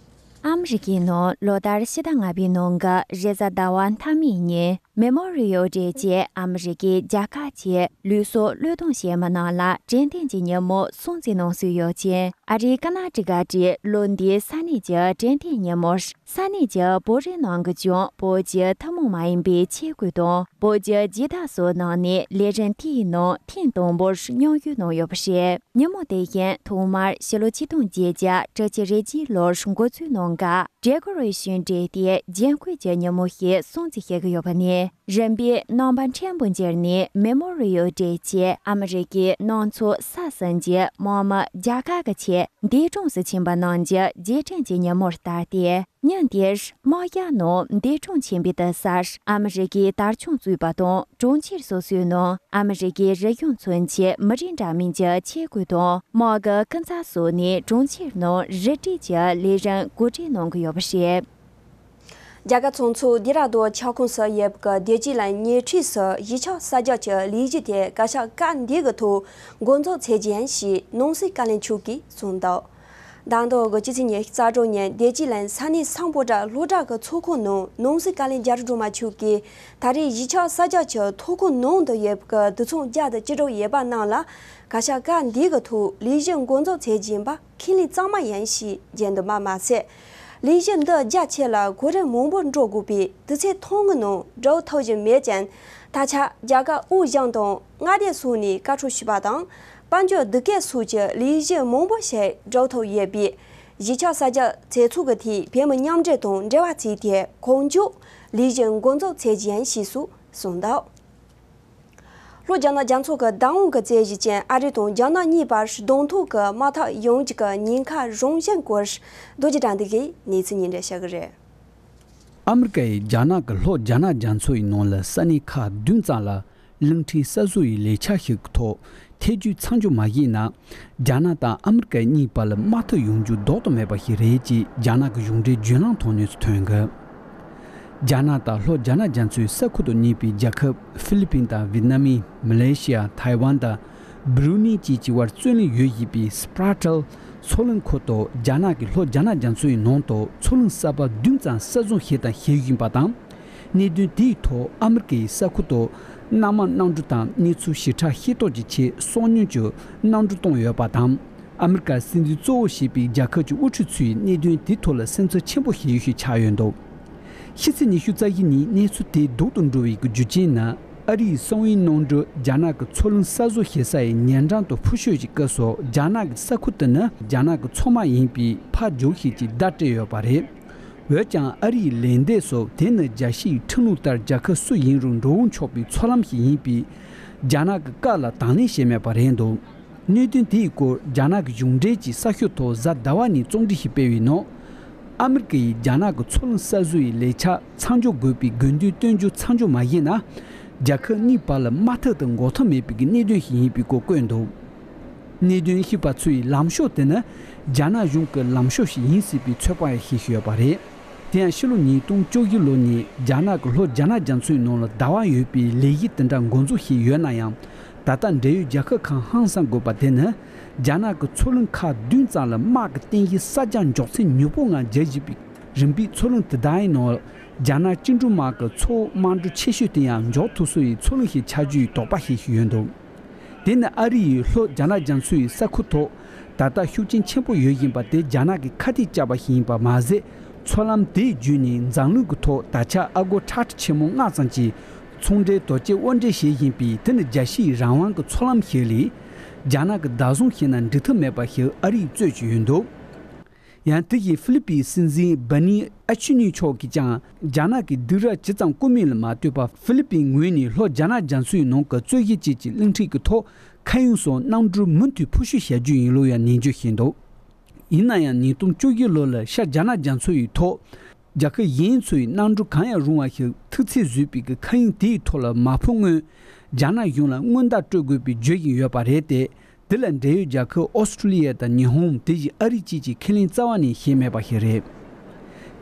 ཨ་མི་རི་ཀའི་ནང་ལོ་ལྟར་ཕྱི་ཟླ་ལྔ་པའི་ནང་གི་རེས་གཟའ་ཟླ་བ་མཐའ་མའི་ཉིན་མེ་མོ་རི་ཡལ་ཌེ་ཅེས་ཨ་མི་རི་ཀའི་རྒྱལ་ཁབ་ཀྱི་ལུས་སྲོག་བློས་གཏོང་བྱེད་མི་རྣམས་ལ་དྲན་རྟེན་གྱི་ཉིན་མོ་སྲུང་བརྩི་གནང་སྲོལ་ཡོད་ཅིང་། ཨ་རིའི་ཀར་ནཱ་ཊི་ཀ་གྲས་ལོ་འདིའི་ས་གནས་ཀྱི་དྲན་རྟེན་ཉིན་མོར། ས་གནས་ཀྱི་བོད་རིགས་ནང་གི་ཀྱང་བོད་ཀྱི་ཐུན་མོང་མ་ཡིན་པའི་ཆས་གོས་དང་བོད་ཀྱི་རྒྱུད་བདག་སོགས་གནང་ནས་ལས་རིམ་དེའི་ནང་ཐེངས་དང་པོར་མཉམ་ཞུགས་གནང་ཡོད་པ་རེད། ཉིན་མོ་དེ་བཞིན་ཐོག་མར་ཕྱི་ལོ་ཆིག་སྟོང་བརྒྱད་བརྒྱ་དྲུག་ཅུ་རེ་གཅིག་ལོར་འགོ་འཛུགས་གནང་སྐབས་ཌེ་ཀོ་རེ་ཤན་སྤྲས་ཏེ་རྒྱན་བཀོད་ཀྱི་ཉིན་མོ་ཞིག་སྲུང་བརྩི་བྱེད་ཀྱི་ཡོད་པ་ནི། རིམ་པས་རྣམ་པ་ཕྲན་བུ་འགྱུར་ནས་མེ་མོ་རི་ཡལ་ཌེ་ཅེས་ཨ་མི་རི་ཀའི་ནང་ཚོགས་ས་གསུམ་གྱི་དམག་མི་རྒྱལ་ཁབ་ཀྱི་ཆེད་འདས་གྲོངས་སུ་ཕྱིན་པ་རྣམས་ཀྱི་རྗེས་དྲན་གྱི་ཉིན་མོར་བསྟར་ཏེ། ཉིན་དེར་དམག་རྒྱགས་རྣམས་འདས་གྲོངས་ཕྱིན་པའི་དུས་སར་ཨ་མི་རི་ཀའི་དར་ཆུང་བཙུགས་པ་དང་གྲོང་ཁྱེར་སོ་སོའི་ནང་ཨ་མི་རི་ཀའི་རིག་གཞུང་མཚོན་གྱི་མི་རིགས་འདྲ་མིན་གྱི་ཆས་གོས་དང་དམག་གི་སྐུ་ཚབ་སོགས་ནས་གྲོང་ཁྱེར་ནང་རུ་སྒྲིག་གི་ལས་རིམ་གོ་སྒྲིག་གནང་གི་ཡོད་པ་རེད། རྒྱ་གར་ཚོགས་གཙོ་ལྡི་ར་ལྡུན་ཁྱབ་ཁོངས་སུ་ཡོད་པའི་བདེ་སྐྱིད་གླིང་ཉེ་འཁྲིས་སུ་གཞིས་ཆགས་གསར་རྒྱག་གི་ལས་གཞི་དེ་བཀའ་ཤག་སྐབས་འདི་གི་ཐོག་འགོ་འཛུགས་བྱེད་ཀྱིན་ཞེས་ནང་སྲིད་བཀའ་བློན་མཆོག་གིས་གསུངས་འདུག་ཟླ་མདོ་གི་སྤྱི་ཚེས་ཉི་ཤུ་རྩ་དྲུག་ཉིན་བདེ་སྐྱིད་གླིང་ས་གནས་སམ་བྷོ་ཊ་སློབ་གྲྭ་གི་ཚོགས་ཁང་ནང་ནང་སྲིད་བཀའ་བློན་རྒྱ་རི་སྒྲོལ་མ་མཆོག་གིས་ད་རེས་གཞིས་ཆགས་གསར་རྒྱག་གི་ཚོགས་ཁང་ནང་དུ་ཡོད་པའི་དུད་ཚང་བརྒྱ་དང་བཅུ་དྲུག་ཡོད་པ་རྣམས་ལ་བཀའ་ཤག་སྐབས་འདིའི་ཐོག་ལས་གཞི་འགོ་འཛུགས་མཛད་བཞིན་པ་ཁས་ལེན་གཙང་མ་ཡིན་ཞེས་བརྗོད་འདུག་པ་མ་ཟད། ལས་གཞི་འདི་རྒྱ་ཆེ་ལ་གོ་རིམ་མང་པོ་འགྲོ་དགོས་པས་དུས་ཚོད་ཐུང་ངུའི་ནང་འགྲུབ་ཐུབ་བཞིན་མེད་ཀྱང་། ད་ཆ་རྒྱ་གར་དབུས་གཞུང་དང་མངའ་སྡེ་སོགས་ནས་བཀའ་འཁྲོལ་ཞུས་པ་དང་། དཔལ་འབྱོར་བསྡུ་སྐྱེལ་སོགས་ཀྱི་ལས་གཞི་མང་པོ་ཞིག་འགྲུབ་ཐུབ་ཡོད་པས། གཞིས་ཆགས་གསར་རྒྱག་མཛད་ཚོགས་ཀྱི་ཐད་བོད་མི་མཉམ་འབྲེལ་དང་འབྲེལ་བ་བཙུགས་ཏེ་གང་མགྱོགས་ལས་གཞི་འགོ་འཛུགས་མཛད་རྒྱུ་ཡིན་ཞེས་སོགས་གསུངས་འདུག། ལྷོ་རྒྱ་ནག་རྒྱ་མཚོ་གི་བདག་དབང་གི་རྩོད་གཞི་ཅན་ཨ་རི་དང་རྒྱ་ནག་གཉིས་བར་གདོང་ཐུག་གི་དམག་འཐབ་ཡོང་རྒྱུ་གི་ཉེན་ཁ་རང་བཞིན་སྐོར་རྡོ་རྗེ་དགྲ་འདུལ་གྱིས་གནས་ཚུལ་སྙན་སྒྲོན་ཞུ་གི་རེད། ཨ་མི་རི་ཀ་ཡིས་རྒྱ་ནག་གི་ལྷོ་རྒྱ་ནག་རྒྱ་མཚོ་ཡི་ནང་ལ་ས་གནས་ཁག་བདུན་ཙམ་ལ་གླིང་ཕྲན་གསར་བཟོ་ཡི་ལས་འཆར་ཞིག་གི་ཐོག་ཐེ་ཇུས་མཚམས་འཇོག་མ་བྱས་ན། རྒྱ་ནག་དང་ཨ་མི་རི་ཀ་གཉིས་བར་ལ་དམག་འཐབ་ཡོང་རྒྱུ་ལྡོག་ཏུ་མེད་པ་ཞིག་རེད་ཅེས་རྒྱ་ནག་གི་གཞུང་འབྲེལ་བརྒྱུད་ལམ་ཐོག་གནས་ཚུལ་ཐོན་གི། རྒྱ་ནག་དང་ལྷོ་རྒྱ་ནག་རྒྱ་མཚོའི་ས་ཁུལ་དུ་གནས་པའི་རྒྱལ་ཁབ་ཧྥི་ལི་པིན་དང་ཝེད་ནམ་མི། མ་ལེ་ཤི་ཡ། ཐའེ་ཝན་དང་། སྦྲུ་ནི་བཅས་ཀྱི་བར་རྩོད་གླེང་ཡོད་བཞིན་པའི་སི་པྲ་ཊལ་མཚོ་གླིང་ཁུལ་དུ་རྒྱ་ནག་གིས་ལྷོ་རྒྱ་ནག་རྒྱ་མཚོ་ཡི་ནང་དུ་མཚོ་གླིང་གསར་པ་བདུན་ཙམ་གསར་བཟོ་བྱས་དང་བྱེད་བཞིན་པ་དང་། གནད་དོན་དེའི་ཐོག་ཨ་མི་རི་ཀའི་ས་ཁུལ་དུ་སྣ་མང་གནམ་གྲུ་དང་གནས་ཚུལ་ཞིབ་ཕྲ་ཤེས་རྟོགས་ཀྱི་ཆེད་སོ་ཉུལ་གྱི་གནམ་གྲུ་བཏང་ཡོད་པ་དང་། ཨ་མི་རི་ཀ་སྲིད་འཛིན་གཙོ་བོ་བྱས་པའི་རྒྱལ་ཁབ་ཀྱི་དབུ་ཁྲིད་ཚོས་གནད་དོན་དེའི་ཐོག་ལ་སེམས་འཚབ་ཆེན་པོ་བྱེད་ཡུལ་ཞིག་ཆགས་ཡོད་འདུག། ཕྱི་ཚེས་ཉི་ཤུ་རྩ་བཞི་ཉིན་གནས་ཚུལ་དེ་སྡུག་ཏུ་འགྲོ་བའི་རྒྱུ་རྐྱེན་ནི། ཨ་རིའི་གསང་བའི་གནམ་གྲུ་རྒྱ་ནག་གི་མཚོ་གླིང་གསར་བཟོ་བྱེད་ས་ཡི་ཉེ་འགྲམ་དུ་འཕུར་ཤོག་གི་སྐབས་སུ་རྒྱ་ནག་གི་ས་ཁུལ་དེ་ནི་རྒྱ་ནག་གི་མཚོ་དམག་ཡིན་པའི་ཕར་རྒྱུགས་ཤིག་ཅིག་བརྡ་སྤྲད་ཡོད་པ་རེད། འོན་ཀྱང་ཨ་རིའི་ལན་འདེབས་སུ་དེ་ནི་རྒྱལ་སྤྱིའི་ཁྲིམས་ལུགས་ལྟར་རྒྱལ་ཁབ་སུ་ཡིན་རུང་འགྲོ་འོང་ཆོག་པའི་མཚོ་ལམ་ཞིག་ཡིན་པས། རྒྱ་ནག་གི་བཀའ་ལ་དང་ལེན་བྱས་མེད་པ་རེད་འདུག། གནད་དོན་དེའི་སྐོར་རྒྱ་ནག་གི་གཞུང་འབྲེལ་གྱི་གསར་ཤོག་ཐོག་གཟའ་ཟླ་བ་ནས་རྩོམ་སྒྲིག་ཞིག་སྤེལ་བའི་ནང་། ཨ་མི་རི་ཀ་ཡིས་རྒྱ་ནག་གི་མཚོ་གླིང་གསར་བཟོ་ཡི་ལས་འཆར་མཚམས་འཇོག་དགོས་པའི་དགོས་འདུན་བཏོན་རྒྱུ་མཚམས་འཇོག་མ་བྱས་ན། རྒྱལ་ཁབ་གཉིས་བར་ལ་དམག་འཐབ་དང་འགོག་ཐབས་མེད་པའི་གནད་དོན་ཞིག་ཡིན་པའི་སྐོར་བཀོད་འདུག། གནད་དོན་ཞིབ་པ་ཚོས་ལམ་ཕྱོགས་དེ་ནི་རྒྱ་ནག་གཞུང་གི་ལམ་ཕྱོགས་ཤིག་ཡིན་སྲིད་པའི་ཚོད་དཔག་ཡང་བྱེད་བཞིན་ཡོད་པ་རེད། དེ་ཡང་ཕྱི་ལོ་ཉིས་སྟོང་བཅུ་བཞི་ལོ་ནས་རྒྱ་ནག་གི་ལྷོ་རྒྱ་ནག་རྒྱ་མཚོའི་ནང་ལ་བདག་དབང་ཡོད་པའི་ལས་གཞི་དེ་འདྲ་འགོ་འཛུགས་བྱས་ཡོད་ན་ཡང་། ད་ལྟ་འབྲེལ་ཡོད་རྒྱལ་ཁབ་ཁག་ཧང་སང་དགོས་པ་དེ་ནི། རྒྱ་ནག་གི་མཚོ་གླིང་ཁག་བདུན་ཙམ་ལ་དམག་གི་རྟེན་གཞི་གསར་རྒྱག་འཇོག་ཚད་མྱུར་པོ་ངང་རྒྱག་བཞིན་པའི་རིམ་པས། མཚོ་གླིང་དེ་དག་ཡི་ནང་རྒྱ་ནག་བཅིངས་འགྲོལ་དམག་གི་མཚོ་དམག་གྲུ་ཆེ་ཤོས་དེ་ཡང་འཇོག་ཐུབ་སྲོལ་ཡི་མཚོ་གླིང་ཞིག་ཆགས་རྒྱུའི་དོགས་པ་བྱེད་བཞིན་ཡོད་འདུག། དེ་ནི་ཨ་རི་ཡིས་ལྷོ་རྒྱ་ནག་རྒྱ་མཚོ་ཡི་ས་ཁུལ་ཐོག་ད་ལྟ་ཤུགས་རྐྱེན་ཆེན་པོ་ཡོད་བཞིན་པ་དེ་རྒྱ་ནག་གིས་ཁ་གཏད་བཅག་པ་ཞིག་ཡིན་པ་མ་ཟད། མཚོ་ལམ་དེའི་བརྒྱུད་ནས་འཛམ་གླིང་གི་ཐོག་ད་ཆ་ཨ་སྒོར་ཁྲག་ཁྲིག་ཆེན་མོ་ལྔ་ཙམ་གྱི་ཚོང་འབྲེལ་དོ་སྐྱེལ་དབོར་འདྲེན་བྱེད་བཞིན་པས། དེ་ནི་རྒྱལ་སྤྱིའི་རང་དབང་གི་མཚོ་ལམ་ཞིག་ལས། རྒྱ་ནག་གིས་བདག་བཟུང་བྱས་ན་འགྲིག་ཐབས་མེད་པ་ཞིག་ཨ་རིས་རྩོད་ཀྱི་ཡོད་འདུག། ཡང་དེ་བཞིན་ཧྥི་ལི་པིན་སྲིད་འཛིན་བྷ་ནི་ཨ་ཆུ་ནི་མཆོག་གིས་ཀྱང་རྒྱ་ནག་གིས་སྡིགས་ར་ཇི་ཙམ་བསྐུལ་མིན་ལ་མ་ལྟོས་པར་ཧྥི་ལི་པིན་ངོས་ནས་ལྷོ་རྒྱ་ནག་རྒྱ་མཚོའི་ནང་གི་རྩོད་གཞི་བཅས་ཀྱི་གླིང་ཕྲན་གྱི་ཐོག་ཁ་གཡང་སོགས་གནམ་གྲུ་མུ་མཐུད་འཕུར་ཤོག་བྱ་རྒྱུ་ཡིན་ལུགས་ཡང་ནན་བརྗོད་བྱས་འདུག། ཡིན་ན་ཡང་ཉིས་སྟོང་བཅུ་བཞི་ལོ་ལ་ཤར་རྒྱ་ནག་རྒྱ་མཚོ་ཡི་ཐོག་རྒྱལ་ཁབ་གཞན་ཚོའི་གནམ་གྲུ་གང་ཡང་རུང་བ་ཞིག་ཐུག་ཚད་བཟོས་པའི་གི་ཁ་གཡང་དེའི་ཐོག་ལ་མ་འཕུར་སྔོན། རྒྱ་ནག་གཞུང་ལ་སྔོན་བརྡ་སྤྲོད་དགོས་པའི་བརྗོད་བཞིན་ཡོད་པ་རེད་དེ། དེ་ལ་འབྲེལ་ཡོད་རྒྱལ་ཁབ་ཨོ་སི་ཀྲུ་ལི་ཡ་དང་ཉི་ཧོང་། དེ་བཞིན་ཨ་རི་བཅས་ཀྱིས་ཁས་ལེན་རྩ་བ་ནས་བྱས་མེད་པ་ཞིག་རེད།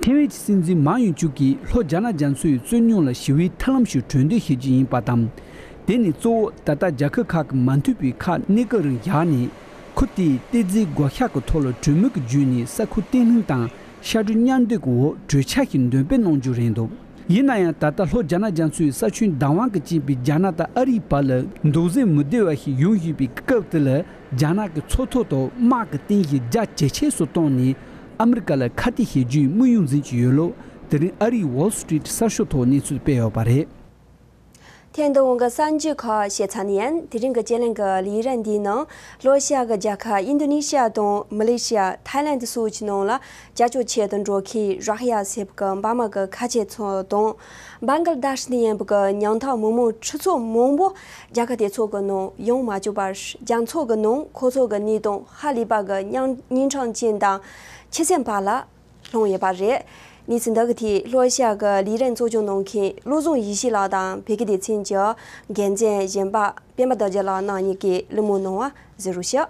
ཐེ་ཝན་གྱི་སྲིད་འཛིན་མཱ་ཡུན་ཅུག་གིས་ལྷོ་རྒྱ་ནག་རྒྱ་མཚོ་ཡི་རྩོད་རྙོག་ལ་ཞི་བའི་མཐུན་ལམ་ཞིག་གྲོས་འདེབས་བྱེད་རྒྱུ་ཡིན་པ་དང་། དེ་ནི་གཙོ་བོ་ད་ལྟ་རྒྱལ་ཁབ་ཁག་གིས་མ་མཐུན་པའི་ཁག་གནས་སྐབས་རིང་བཞག་ནས། ཁུལ་དེའི་གཏེར་རྫས་བགོ་བཤའ་གི་ཐོག་ལ་གྲོས་མོལ་གྱི་བརྒྱུད་ནས་ས་ཁུལ་བརྟན་ལྷིང་དང་ཤར་བགྲོད་མཉམ་འདེགས་ཀྱི་འོག་གྲོས་འཆར་ཞིག་འདོན་སྤེལ་གནང་རྒྱུ་རེད་འདུག། ཡིན་ན་ཡང་ད་ལྟ་ལྷོ་རྒྱ་ནག་རྒྱ་མཚོའི་ས་ཁྱོན་བདག་དབང་གིས་བཅིངས་པའི་རྒྱ་ནག་དང་ཨ་རིའི་བར་ལ་འདུག་སེམས་མི་བདེ་བ་ཞིག་ཡོང་བཞིན་པའི་སྐབས་དེ་ལ། རྒྱ་ནག་གི་མཚོ་ཐོག་ཏུ་དམག་གི་རྟེན་གཞི་རྒྱ་ཇེ་ཆེ་སུ་བཏང་ནས་ཨ་མི་རི་ཀ་ལ་ཁ་གཏད་བྱེད་རྒྱུའི་དམིགས་ཡུལ་འཛིན་གྱི་ཡོད་ལུགས་དེ་རིང་ཨ་རིའི་Wall Street་གསར་ཤོག་ཐོག་གནས་ཚུལ་སྤེལ་ཡོད་པ་རེད། ཐེངས་འདི་འོང་གི་གསར་འགྱུར་ཁག་བཤད་ཚར་ནས་ཡིན། དེ་རིང་གི་དཔྱད་གླེང་གི་ལས་རིམ་འདིའི་ནང་ལྷོ་ཨེ་ཤི་ཡ་གི་རྒྱལ་ཁབ་ཨིན་ཌོ་ནེ་ཤི་ཡ་དང་མ་ལེ་ཤི་ཡ། ཐའི་ལན་སོགས་ཀྱི་ནང་ལ་བྱ་སྤྱོད་ཆེད་དུ་འགྲོ་མཁན་རག་ཡ་སེབ་ཀྱི་འབར་མ་གི་ཁ་ཆེ་ཚོ་དང་། བང་ག་ལ་དེཤ་ནས་ཡིན་པའི་གི་ཉམ་ཐག་མི་མང་ཁྲི་ཚོ་མང་པོ་རྒྱལ་ཁབ་དེ་ཚོ་གི་ནང་ཡོང་མ་བཅུག་པར། རྒྱ་མཚོ་གི་ནང་ཁོ་ཚོ་གི་གནས་སྟངས་ཧ་ལས་པ་གི་གཉན་གཉན་འཕྲང་ཅན་དང་ཁྱི་སེམས་པ་ལ་ལྷུང་ཡོད་པ་རེད། གནས་ཚུལ་འདི་གི་ཐད་ལྷོ་ཨེ་ཤི་ཡ་གི་ལས་རིམ་གཙོ་སྐྱོང་གནང་མཁན་བློ་བཟང་ཡེ་ཤེས་ལགས་དང་བོད་སྐད་སྡེ་ཚན་གྱི་འགན་འཛིན་གཞོན་པ་སྤེན་པ་རྡོ་རྗེ་ལགས་རྣམ་གཉིས་ཀྱིས་གླེང་མོལ་གནང་བ་གཟིགས་རོགས་ཞུ།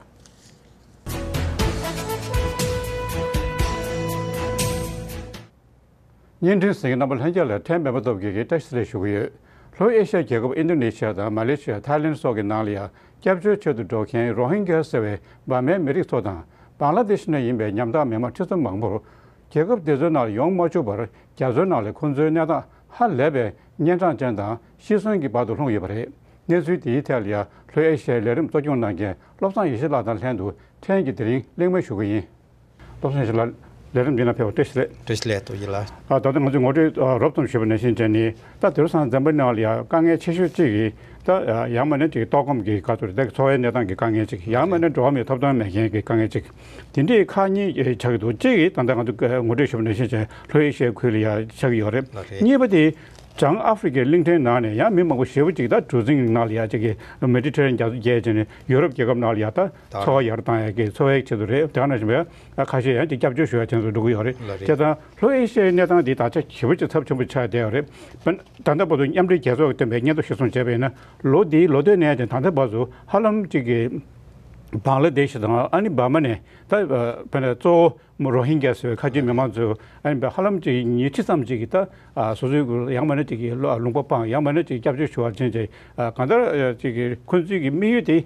བརྙན་འཕྲིན་གཟིགས་མཁན་རྣམ་པ་ལྷན་རྒྱས་ལ་ཕྲན་སྤེན་པ་སྟོབས་རྒྱས་ཀྱིས་བཀྲ་ཤིས་བདེ་ལེགས་ཞུ་གི་ཡོད། ལྷོ་ཨེ་ཤི་ཡ་རྒྱལ་ཁབ་ཨིན་ཌོ་ནེ་ཤི་ཡ་དང་མ་ལེ་ཤི་ཡ། ཐའི་ལན་སོགས་ཀྱི་ནང་ལ་ཡང་སྐྱབས་བཅོལ་ཆེད་དུ་འགྲོ་མཁན་རོ་ཧིན་གྱ་ཟེར་བའི་འབར་མའི་མི་རིགས་ཚོ་དང་ བང་ལ་དེ་ཤི་ནས་ཡིན་པའི་ཉམ་ཐག་མི་མང་ཁྲི་ཚོ་མང་པོར་རྒྱལ་ཁབ་དེ་ཚོའི་ནང་ལ་ཡོང་མ་བཅུག་པར། རྒྱ་མཚོའི་ནང་ལ་ཁོང་ཚོའི་གནས་སྟངས་ཧ་ལས་པའི་གཉན་འཕྲང་ཅན་དང་ཤི་གསོན་གྱི་བར་དུ་ལྷུང་ཡོད་པ་རེད། གནས་ཚུལ་དེའི་ཐད་ལ་ཡ་ལྷོ་ཨེ་ཤི་ཡའི་ལས་རིམ་གཙོ་སྐྱོང་གནང་མཁན་བློ་བཟང་ཡེ་ཤེས་ལགས་དང་ལྷན་དུ་ཕྲན་གྱིས་དེ་རིང་གླེང་མོལ་ཞུ་གི་ཡིན། བློ་བཟང་ཡེ་ཤེས་ལགས། ལས་རིམ་འདི་ནང་ཕེབས་པར་བཀྲ་ཤིས་བདེ་ལེགས། བཀྲ་ཤིས་བདེ་ལེགས། ཐུགས་རྗེ་ལགས། ཨ། ད་ལྟ་ང་ཚོས་ངོ་སྤྲོད་ཨ་རོབ་ཙམ་ཞུས་པ་ནང་བཞིན་བྱས་ནས། ད་དེང་སང་འཛམ་བུ་གླིང་ནང་ལ་ཡ་དཀའ་ངལ་ཆེ་ཤོས་གཅིག་གིས་ད་ཨ་ཡང་མིན་ན་ཅིག་ལྟོགས་སྐོམ་གྱི་ག་ཚོད་རེད། ད་འཚོ་བའི་གནས་སྟངས་ཀྱི་དཀའ་ངལ་གཅིག། ཡང་མིན་ན་འགྲོ་བ་མིའི་ཐོབ་ཐང་མེད་མཁན་གྱི་དཀའ་ངལ་གཅིག། དེ་འདྲའི་ཁག་གཉིས་ཆགས་ཀྱི་འདུག། གཅིག་གིས་ད་ལྟ་ང་ཚོས་ངོ་སྤྲོད་ཞུས་པ་ནང་བཞིན་བྱས་ལྷོ་ཨེ་ཤི་ཡའི་ཁུལ་ལ་ཡ་ཆགས་ཀྱི་ཡོད་རེད། ལགས་རེད། གཉིས་པ་དེ་བྱང་ཨ་ཧྥེ་རི་ཁའི་གླིང་ཕྲན་ནང་ནས་ཡང་མི་མང་པོ་ཞེ་པོ་ཅིག་ད་གྲུ་གཟིངས་ནང་ལ་ཡ་ཅིག་གི་མེ་ཌི་ཊེ་རེ་ནི་ཡན་རྒྱ་མཚོ་བརྒལ་བྱས་ནས་ཡུ་རོབ་རྒྱལ་ཁབ་ནང་ལ་ཡ་ད་འཚོ་བ་ཡར་བཏང་ཡ་གི་འཚོ་བའི་ཆེད་དུ་རེད། དེ་ག་ནང་བཞིན་པའི་ཁ་ཤས་ཡང་ཅིག་སྐྱབས་བཅོལ་ཞུ་ཡ་ཆེད་དུ་འགྲོ་གི་ཡོད་རེད། ལགས་རེད། བྱས་ཙང་ལྷོ་ཨེ་ཤི་ཡའི་གནས་སྟངས་འདི་ད་ཆ་ཞེ་པོ་ཅིག་ཚབས་ཆེན་པོ་ཆགས་བསྡད་ཡོད་རེད། ད་ལྟ་བར་དུ་མཉམ་འབྲེལ་རྒྱལ་ཚོགས་ཀྱིས་བཏོན་པའི་སྙན་ཐོ་གཞིར་བཟུང་བྱས་པ་ཡིན་ན། ལོ་འདིའི་ལོ་སྟོད་ནས་ཀྱང་ད་ལྟ་བར་དུ་ཧ་ལམ་ཅིག་གི་བང་ལ་དེ་ཤི་དང་ཨ་ནི་འབར་མ་ནས་ད་དཔེར་ན་གཙོ་བོ་རོ་ཧིན་གྱ་ཟེར་བའི་ཁ་ཆེའི་མི་མང་ཚོ་ཨ་ནི་ཧ་ལམ་ཅིག་ཉིས་ཁྲི་ཙམ་ཅིག་གིས་ད་སོ་སོའི་ཡང་མིན་ན་ཅིག་གི་ལུང་པ་སྤངས། ཡང་མིན་ན་ཅིག་སྐྱབས་བཅོལ་ཞུ་བར་ཕྱིན་བྱས། གང་ལྟར་ཅིག་གི་ཁོང་ཚོའི་གི་དམིགས་ཡུལ་དེ་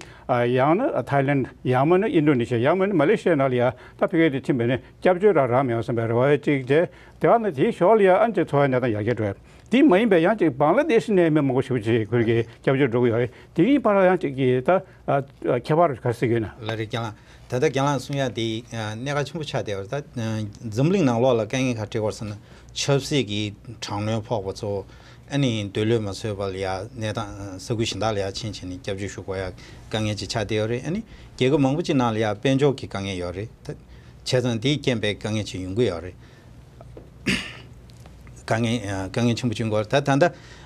ཡང་ན་ཐའི་ལེན། ཡང་མིན་ན་ཨིན་ཌོ་ནེ་ཤི་ཡ། ཡང་མིན་ན་མ་ལེ་ཤི་ཡ་ནང་ལ་ཡ་ད་ཕ་གི་དེ་ཕྱིན་པས་ནས་སྐྱབས་བཅོལ་རང་རང་མེད་པ་བསམ་པའི་རེ་བ་ཅིག་བྱས། དེ་ག་ནས་དེའི་ཞོར་ལ་ཡ་ཨ་ནི་ཅིག་འཚོ་བའི་གནས་སྟངས་ཡར་རྒྱས་འགྲོ་ཡ། དེ་མ་ཡིན་པའི་ཡང་ཅིག་བང་ལ་དེ་ཤི་ནས་མི་མང་པོ་ཞེ་པོ་ཅིག་ཁོར་གྱི་སྐྱབས་བཅོལ་འགྲོ་གི་ཡོད་རེད། དེ་གཉིས་བར་ཡང་ཅིག་གི་ད་ཨ་ཁྱད་པར་ག་རེ་ཟེར་གྱི་ཡོད་ན། ལགས་རེད། རྒན་ལགས། ད་ལྟ་རྒན་ལགས་གསུང་ཡ་དེ་ཨ་གནད་འགག་ཆེན་པོ་ཆགས་བསྡད་ཡོད་རེད། ད་ཨ་འཛམ་གླིང་ནང་ལོགས་ལ་དཀའ་ངལ་ག་རེ་འཕྲད་ཀྱི་ཡོད་རེད་ཟེར་ན། ཆབ་སྲིད་ཀྱི་དྲག་གནོན་ཕོག་པ་ཚོ། ཨ་ནི་སྡོད་ལོས་མ་བཟོད་པ་ལ་ཡ་གནས་སྟངས་ས་ཁུལ་གཞན་དག་ལ་ཡ་ཕྱིན་བྱས་ནས་སྐྱབས་བཅོལ་ཞུ་དགོས་ཡ་དཀའ་ངལ་ཅིག་ཆགས་བསྡད་ཡོད་རེད། ཨ་ནི་རྒྱལ་ཁབ་མང་པོ་ཅིག་ནང་ལ་ཡ་དཔལ་འབྱོར་གྱི་དཀའ་ངལ་ཡོད་རེད། ད་བྱས་ཙང་དེའི་རྐྱེན་པས་དཀའ་ངལ་ཅིག་ཡོང་གི་ཡོད་རེད། དཀའ་ངལ་ཨ་དཀའ་ངལ་ཆེན་པོ་བྱུང་གི་ཡོད་རེད། ད་ད་ལྟ་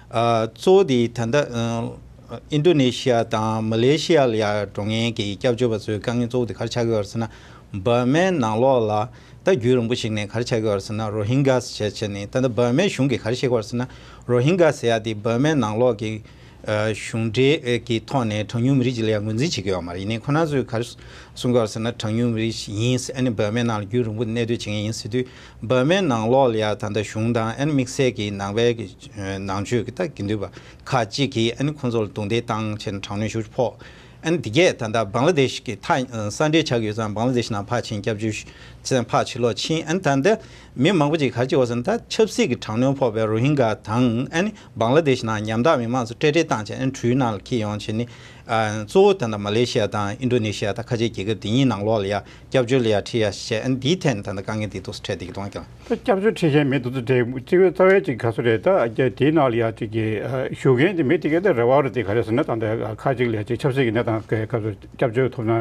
ཨ་གཙོ་བོ་དེ་ད་ལྟ་ཨ་ཨིན་ཌོ་ནེ་ཤི་ཡ་དང་མ་ལེ་ཤི་ཡ་ལ་ཡ་འགྲོ་མཁན་གྱི་སྐྱབས་བཅོལ་བ་ཚོའི་དཀའ་ངལ་གཙོ་བོ་དེ་ག་རེ་ཆགས་ཀྱི་ཡོད་རེད་ཟེར་ན། འབར་མའི་ནང་ལོགས་ལ་ད་རྒྱུན་རིང་པོ་ཞིག་ནས་ག་རེ་ཆགས་ཀྱི་ཡོད་རེད་ཟེར་ན། རོ་ཧིན་གྷ་ཟེར་བྱས་ནས། ད་ལྟ་འབར་མའི་གཞུང་གིས་ག་རེ་བཤད་ཀྱི་ཡོད་རེད་ཟེར་ན། རོ་ཧིན་གྷ་ཟེར་ཡ་དེ་འབར་མའི་ནང་ལོགས་ཀྱི་ཨ་གཞུང་འབྲེལ་གྱི་ཐོག་ནས་གྲངས་ཉུང་མི་རིགས་ཅིག་ལ་ཡང་ངོས་འཛིན་བྱེད་ཀྱི་ཡོད་མ་རེད། ཡིན་ནའི་ཁོ་རང་ཚོས་ག་རེ་གསུང་གི་ཡོད་རེད་ཟེར་ན། གྲངས་ཉུང་མི་རིགས་ཤིག་ཡིན། ཨ་ནི་འབར་མའི་ནང་ལ་རྒྱུན་རིང་པོ་གནས་སྡོད་བྱེད་མཁན་ཡིན་ཟེར་དུས། འབར་མའི་ནང་ལོགས་ལ་ཡ་ད་ལྟ་གཞུང་དང་། ཨ་ནི་དམིགས་བསལ་གྱི་ནང་པའི་གི་ནང་ཆོས་ཀྱི་ད་དགེ་འདུན་པ་ཁག་ཅིག་གིས་ཨ་ནི་ཁོང་ཚོ་ལ་རྡུང་རྡེག་བཏང་བྱས་ནས་དྲག་གནོན་ཤུགས་ཆེ་ཕོག། ཨ་ནི་དེ་གས་ད་ལྟ་བང་ལ་དེ་ཤི་གི་མཐའ་ས་འབྲེལ་ཆགས་ཀྱི་ཡོད་ཙང་། བང་ལ་དེ་ཤི་ནང་ཕར་ཕྱིན། སྐྱབས་བཅོལ་ཕྱིན། ཕར་ཕྱིར་ལོག་ཕྱིན། ཨ་ནི་ད་ལྟ་མི་མང་པོ་ཅིག་ག་རེ་བྱེད་ཀྱི་ཡོད་ཟེར་ན། ད་ཆབ་སྲིད་ཀྱི་དྲག་གནོན་ཕོག་པའི་རོ་ཧིན་གྷ་དང་། ཨ་ནི་བང་ལ་དེ་ཤི་ནང་ཉམ་ཐག་མི་མང་ཚོ་བསྲེས་བསྲེས་བཏང་བྱས། ཨ་ནི་གྲུའི་ནང་ལ་འཁྱེར་ཡོང་བྱས་ནས། ཨ་གཙོ་བོ་ད་ལྟ་མ་ལེ་ཤི་ཡ་དང་ཨིན་ཌོ་ནེ་ཤི་ཡ་དང་ཁ་ཆེའི་རྒྱལ་ཁབ་དེ་གཉིས་ནང་ལོགས་ལ་ཡ་སྐྱབས་བཅོལ་ལ་ཡ་ཁྲིད་ཡ་བྱས། ཨ་ནི་འདིའི་ཐད་ནས་ད་ལྟ་དཀའ་ངལ་འདི་འདུག་སེ་འཕྲད་བསྡད་ཀྱི་འདུག་ཀྱང་། ད་སྐྱབས་བཅོལ་ཁྲིད་མཁན་མི་དེ་ཚོ་འདྲ་གཅིག་པའི་རྩ་བའི་གཅིག་ག་ཚོད་རེད། ད་རྒྱ་དེའི་ནང་ལ་ཡ་གཅིག་གི་ཨ་བཞུགས་མཁན་དེ་མི་དེ་གའི་ད་རེ་བ་རེད། དེ་ག་རེ་ཟེར་ན། ད་ལྟ་ཁ་ཅིག་ལ་ཡ་གཅིག་ཆབ་སྲིད་ཀྱི་གནས་སྟངས་ཀྱི་སྐབས་སུ་སྐྱབས་བཅོལ་ཐོབ་ན་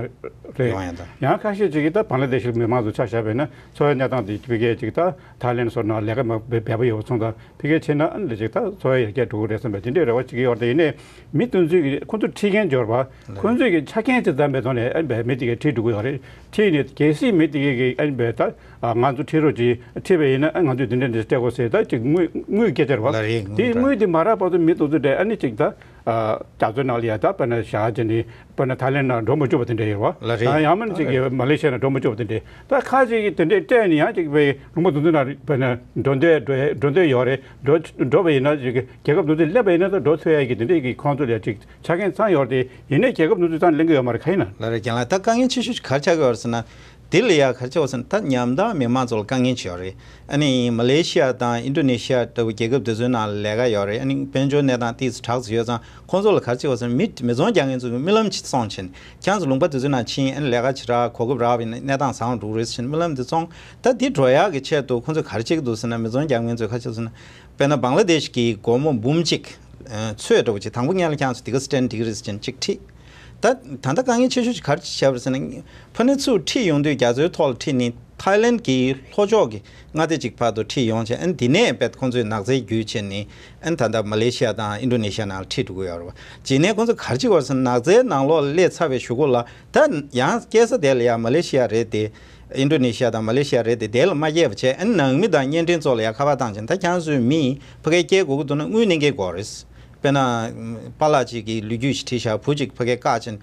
རེད། ཡོང་ཡ་ད། ཡང་ཁ་ཤས་ཅིག་གིས་ད་བང་ལ་དེ་ཤི་མི་མང་ཚོ་ཆ་བཞག་པ་ཡིན་ན། འཚོ་བའི་གནས་སྟངས་དེ་ཕ་གིའི་ཅིག་ད་ཐའི་ལེན་སོགས་ནང་ལས་ཀ་མ་འབད་པ་ཡོད་པ་སོང་ཙང་། ཕ་གིར་ཕྱིན་ན་ཨ་ནི་ཅིག་ད་འཚོ་བ་ཡར་རྒྱས་འགྲོ་གི་རེད་བསམ་པའི་དེ་འདྲའི་རེ་བ་ཅིག་ཡོད་རེད། ཡིན་ནའི་མི་དེ་ཚོས་ཀྱི་ཁོ་ཚོ་ཁྲིད་མཁན་འབྱོར་བ། ཁོ་ཚོས་ཀྱི་ཆ་རྐྱེན་ཅིག་བདམས་པའི་ཐོག་ནས་ཨ་ནི་མི་དེ་གས་ཁྲིད་འགྲོ་གི་ཡོད་རེད། ཁྲིད་ནས་གལ་སྲིད་མི་དེ་གས་ཀྱིས་ཨ་ནི་ད་ང་ཚོ་ཁྲིད་རོགས་གྱིས། ཁྲིད་པ་ཡིན་ན་ཨ་ང་ཚོས་དེ་འདྲ་འདྲ་སྤྲད་དགོས་ཟེར། ད་ཅིག་དངུལ་དངུལ་སྐད་ཆ་རེད་བ། ལགས་རེད། དེ་དངུལ་དེ་མ་རག་བར་དུ་མི་དེ་ཚོ་འདྲ་ཨ་ནི་ཅིག་ད་རྒྱ་མཚོའི་ནང་ལ་ཡ་ད་དཔེར་ན་བཞག་བྱས་ནས། དཔེར་ན་ཐའི་ལེན་ནང་འགྲོ་མ་བཅུག་པ་དེ་འདྲ་ཡོད་རེད་བ། ལགས་རེད། ཡང་ཡང་མིན་ཅིག་གི་མ་ལེ་ཤི་ཡ་ནང་འགྲོ་མ་བཅུག་པ་དེ་འདྲ། ད་ཁ་ཅིག་གིས་དེ་འདྲའི་སྤྲད་ནས་ཡང་ཅིག་པའི་ལུང་པ་དེ་ཚོའི་ནང་དཔེར་ན་འགྲོ་འདོད་འགྲོ་འགྲོ་འདོད་ཡོད་རེད། འགྲོ་འགྲོ་བ་ཡིན་ན་ཅིག་རྒྱལ་ཁབ་དེ་ཚོ་སླེབས་པ་ཡིན་ན་ད་འགྲོ་ཐུབ་ཡ་གི་དེ་འདྲའི་གི་ཁོང་ཚོ་ལ་ཅིག་ཆ་རྐྱེན་ཚང་ཡོད་རེད། ཡིན་ནའི་རྒྱལ་ཁབ་དེ་ཚོས་ད་ལེན་གི་ཡོད་མ་རེད། ག་ཡིན་ན། ལགས་རེད། རྒན་ལགས། ད་དཀའ་ངལ་ཆེ་ཤོས་ག་རེ་ཆགས་ཀྱི་ཡོད་རེད་ཟེར་ན། དེ་ལ་ཡ་ག་རེ་བྱས་པ་ཟེར་ན། ད་ཉམ་ཐག་མི་མང་ཚོ་ལ་དཀའ་ངལ་ཅིག་ཡོད་རེད། ཨ་ནི་མ་ལེ་ཤི་ཡ་དང་ཨིན་ཌོ་ནེ་ཤི་ཡ་འདྲ་བོ་རྒྱལ་ཁབ་དེ་ཚོའི་ནང་ལ་ལས་ཀ་ཡོད་རེད། ཨ་ནི་དཔལ་འབྱོར་གནས་སྟངས་ཏོག་ཙམ་དྲག་ཙམ་ཡོད་ཙང་། ཁོང་ཚོ་ལ་ག་རེ་བྱས་པ་ཟེར་ན། མི་མི་ཚང་རྒྱག་མཁན་ཚོ་གིས་རྨི་ལམ་ཅིག་བཙོང་བྱས་ནས། ཁྱེད་ཚོ་ལུང་པ་དེ་ཚོའི་ནང་ཕྱིན། ཨ་ནི་ལས་ཀ་བྱེད་རོགས། གོ་སྐབས་རག་པ་ཡིན་ན་གནས་སྟངས་བཟང་པོ་འགྲོ་གི་རེད་ཟེར་བྱས་ནས་རྨི་ལམ་དེ་བཙོང་། ད་དེ་འགྲོ་ཡག་གི་ཆེད་དུ་ཁོང་ཚོས་ག་རེ་བྱེད་ཀྱི་འདུག་ཟེར་ན། མི་ཚང་རྒྱག་མཁན་ཚོས་ག་རེ་བྱེད་ཟེར་ན། དཔེར་ན་བང་ལ་དེ་ཤི་གི་སྒོར་མོ་འབུམ་གཅིག་ཨ་ཚོད་འདྲ་བོ་ཅིག། དང་པོ་ཉིད་ལ་ཁྱེད་ཚོ་དེ་ག་སྤྲད་འགྲིག་གི་རེད་ཟེར་བྱས་ནས་གཅིག་ཁྲིད། ད་ད་ལྟ་དཀའ་ངལ་ཆེ་ཤོས་ཅིག་ག་རེ་བྱས་པ་རེད་ཟེར་ན། ཕ་ནི་ཚུར་ཁྲིད་ཡོང་དུས་རྒྱ་མཚོའི་ཐོག་ལ་ཁྲིད་ནས་ཐའི་ལེན་གྱི་ལྷོ་ཕྱོགས་ཀྱི་མངའ་སྡེ་གཅིག་བར་དུ་ཁྲིད་ཡོང་བྱས། ཨ་ནི་དེ་ནས་དཔེ་ཁོང་ཚོས་ནག་རྫས་བརྒྱུད་བྱས་ནས། ཨ་ནི་ད་ལྟ་མ་ལེ་ཤི་ཡ་དང་ཨིན་ཌོ་ནེ་ཤི་ཡ་ནང་ལ་ཁྲིད་འགྲོ་གི་ཡོད་རེད་བ། རྗེས་ནས་ཁོང་ཚོས་ག་རེ་བྱེད་ཀྱི་ཡོད་རེད་ཟེར་ན། ནག་རྫས་ནང་ལོགས་ལ་སླེབས་ཚར་བའི་གཞུག་གུ་ལ། ད་ཡང་སྐྱེལ་ས་དེ་ལ་ཡ་མ་ལེ་ཤི་ཡ་རེད་དེ། ཨིན་ཌོ་ནེ་ཤི་ཡ་དང་མ་ལེ་ཤི་ཡ་རེད་དེ། དེ་ལ་མ་སྐྱེལ་བ་བྱས། ཨ་ནི་ནང་མི་དང་གཉེན་འཕྲིན་ཚོ་ལ་ཡ་ཁ་པར་བཏང་བྱས། ད་ཁྱེད་ཚོའི་མི་ཕ་གིར་སྐྱེལ་དགོས་ཀྱི་འདུག་ན་དངུལ་གནས་འཁེལ་དགོས་རེད། དཔེར་ན་པཱ་ལགས་གཅིག་གིས་ལོ་རྒྱུས་ཤིག་བྲིས་བཞག། བུ་གཅིག་ཕ་གིར་བཀག་བྱས།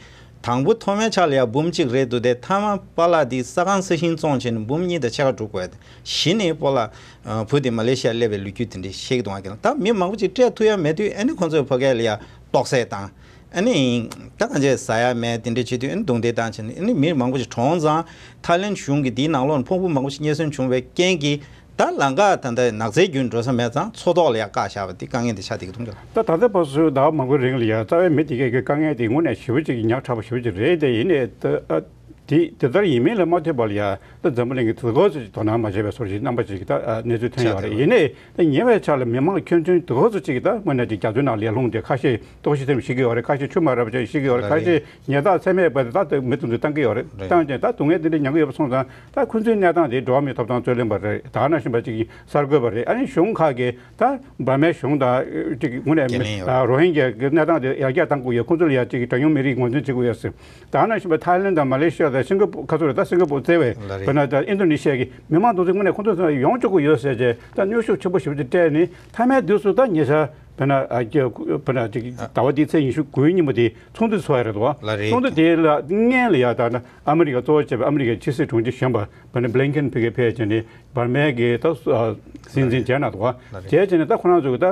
དང་པོ་མཐོ་དམན་ཆ་ལ་ཡ་འབུམ་གཅིག་རེད་འདུག། དེ་མཐའ་མ་པཱ་ལགས་དེས་ས་ཁང་ས་ཞིང་བཙོང་བྱས་ནས་འབུམ་གཉིས་དང་ཕྱེད་ཀ་སྒྲུབ་དགོས། གཞི་ནས་པཱ་ལགས་བུ་དེ་མ་ལེ་ཤི་ཡར་སླེབས་པའི་ལོ་རྒྱུས་དེ་འདྲ་བཤད་ཀྱི་འདུག་ཨ། ད་མི་མང་པོ་ཅིག་སྤྲད་ཐུབ་ཡ་མེད་དུས། ཨ་ནི་ཁོང་ཚོས་ཕ་གི་ལ་ཡ་ལྟོགས་སེལ་བཏང་། ཨ་ནི་ད་གང་བྱས་ཟ་ཡ་མེད། དེ་འདྲ་བྱེད་དུས་ཨ་ནི་རྡུང་རྡེག་བཏང་བྱས་ནས་ཨ་ནི་མི་མང་པོ་ཞིག་གྲོངས་ཙང་། ཐའི་ལེན་གཞུང་གིས་དེའི་ནང་ལོགས་ནས་ཕུང་པོ་མང་པོ་ཞིག་རྙེད་སོན་བྱུང་བའི་རྐྱེན་གྱིས། ད་ལམ་ཁ་ད་ལྟ་ནགས་ཚལ་བརྒྱུད་འགྲོ་ས་མེད་ཙང་མཚོ་ཐོག་ལ་ཡ་བཀག་བཞག་པ་དེ་དཀའ་ངལ་དེ་ཆགས་བསྡད་ཀྱི་འདུག་ག་ལ། ད་ད་ལྟ་བར་དུ་ཟླ་བ་མང་པོའི་རིང་ལ་ཡ་རྩ་བའི་མི་དེ་གས་ཀྱི་དཀའ་ངལ་དེ་དངོས་གནས་ཞེ་པོ་ཅིག་ཉག་ཕྲ་པོ་ཞེ་པོ་ཅིག་རེད། དེ་ཡིན་ནའི་ད་ཨ་དེ་དེ་ལྟར་ཡིན་མིན་ལ་མ་ལྟོས་པ་ལ་ཡ། ད་འཛམ་བུ་གླིང་གི་དུས་འཁོར་ཚོས་དོ་སྣང་མ་བྱས་པའི་བཟོ་འདྲ་ཞིག་རྣམ་པ་ཅིག་གི་ད་ཨ་གནས་ཚུལ་ཐོན་ཡོད་རེད། ཡིན་ནའི་ད་ཉེ་བའི་ཆར་ལ་མི་མང་ཁྱོན་ཆུང་དུས་འཁོར་ཚོ་ཅིག་གིས་ད་དངོས་གནས་ཅིག་རྒྱ་མཚོའི་ནང་ལ་ཡར་ལྷུང་སྟེ་ཁ་ཤས་ལྟོགས་ཤི་ཐེབས་ཤི་གི་ཡོད་རེད། ཁ་ཤས་ཆུ་མ་རག་པ་བྱས་ཤི་གི་ཡོད་རེད། ཁ་ཤས་ཉལ་ཐག་ཚད་མེད་པ་དེ་ད་ལྟ་མི་དེ་ཚོས་བཏང་གི་ཡོད་རེད། བཏང་བྱས་ད་སྡུག་བསྔལ་དེ་འདྲ་མྱངས་གི་ཡོད་པ་སོང་ཙང་། ད་ཁོ་ཚོའི་གནས་སྟངས་དེ་འགྲོ་བ་མིའི་ཐོབ་ཐང་རྩོད་ལེན་པ་རེད། ད་ནང་བཞིན་པ་ཅིག་གསར་འགོད་པ་རེད། ཨ་ནི་གཞུང་ཁག་གིས་ད་འབར་མའི་གཞུང་དང་ཅིག་དངོས་གནས་རོ་ཧིན་གྱི་གནས་སྟངས་དེ་ཡར་རྒྱས་གཏང་དགོས་ཡོད། ཁོ་ཚོ་ལ་ཡ་ཅིག་གྲངས་ཉུང་མི་རིགས་ངོས་འཛིན་བྱེད་དགོས་ཡོད་ཟེར། ད་ནང་བཞིན་པ་ཐའི་ལེན་དང་མ་ལེ་ཤི་ཡ་དང་སིང་ག་པུར། ཁ་ཚུར་ད་སིང་ག་པུར་བརྩེ་བས་ལ་རེད། བོད་ནང་དང་ཨིན་ཌོ་ནེ་ཤི་ཡ་གི་མི་མང་དེ་ཚོ་དངོས་གནས་ཁོ་ཚོ་ཚོ་ཡོང་བཅུག་གི་ཡོད་ཟེར་བྱས་ད་གནོན་ཤུགས་ཆེན་པོ་ཞེ་པོ་ཅིག་སྤྲད་ནས་མཐའ་མའི་དུས་སུ་ད་ཉེ་ཆར་བོད་ནང་ཨ་ཀྱི་བོད་ནང་ཅིག་ཟླ་བ་འདིའི་ཚེས་ཉི་ཤུ་དགུའི་ཉིན་མོ་དེ་ཚོགས་འདུ་ཚོགས་ཡ་རེད་དོ། ལ་རེད། ཚོགས་འདུ་དེ་ལ་སྔོན་ལ་ཡ་ད་ན་ཨ་མི་རི་ཀ་གཙོ་བོ་བྱས་པའི་ཨ་མི་རི་ཀའི་ཕྱི་སྲིད་དྲུང་ཆེ་གཞོན་པ་བོད་ནང་བྷི་ལིན་ཁེན་ཕ་གིར་ཕེབས་བྱས་ནས་འབར་མའི་གི་ད་སྲིད་འཛིན་མཇལ་གནང་འདུག་བ། ལ་རེད། མཇལ་བྱས་ནས་ད་ཁོ་རང་ཚོ་གི་ད་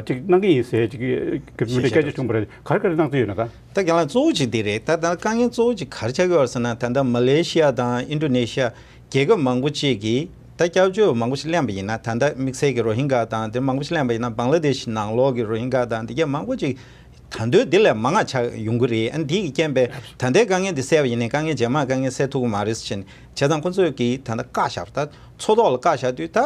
ཅིག་གནང་གི་ཡིན་ཟེར་ཅིག་གི་མི་འདྲ་སྐད་ཆ་བྱུང་བ་རེད། ག་རེ་ག་རེ་གནང་རྩིས་ཡོད་ན་ད། ད་རྒན་ལགས་གཙོ་བོ་གཅིག་འདི་རེད། ད་ད་དཀའ་ངལ་གཙོ་བོ་གཅིག་ག་རེ་ཆགས་ཀྱི་ཡོད་རེད་ཟེར་ན། ད་ལྟ་མ་ལེ་ཤི་ཡ་དང་ཨིན་ཌོ་ནེ་ཤི་ཡ་རྒྱལ་ཁབ་མང་པོ་གཅིག་གིས་ད་སྐྱབས་བཅོལ་བ་མང་པོ་ཞིག་གླེང་པ་ཡིན་ན། ད་ལྟ་དམིགས་བསལ་གྱི་རོ་ཧིན་གྷ་དང་དེ་མང་པོ་ཞིག་གླེང་པ་ཡིན་ན། བང་ལ་དེ་ཤི་ནང་ལོགས་ཀྱི་རོ་ཧིན་གྷ་དང་དེ་གས་མང་པོ་ཅིག་ད་དུང་དེ་ལས་མང་ང་ཆགས་ཡོང་གི་རེད། ཨ་ནི་དེ་གི་རྐྱེན་པས་ད་ལྟའི་དཀའ་ངལ་འདི་སེལ་བ་ཡིན་ནའི་དཀའ་ངལ་རྗེས་མ་དཀའ་ངལ་སེལ་ཐུབ་ཀྱི་མ་རེད་ཟེར་བྱས་ནས། བྱས་ཙང་ཁོ་ཚོས་ཀྱིས་ད་ལྟ་བཀག་བཞག་ད་མཚོ་ཐོག་ལ་བཀག་བཞག་དུས་ད་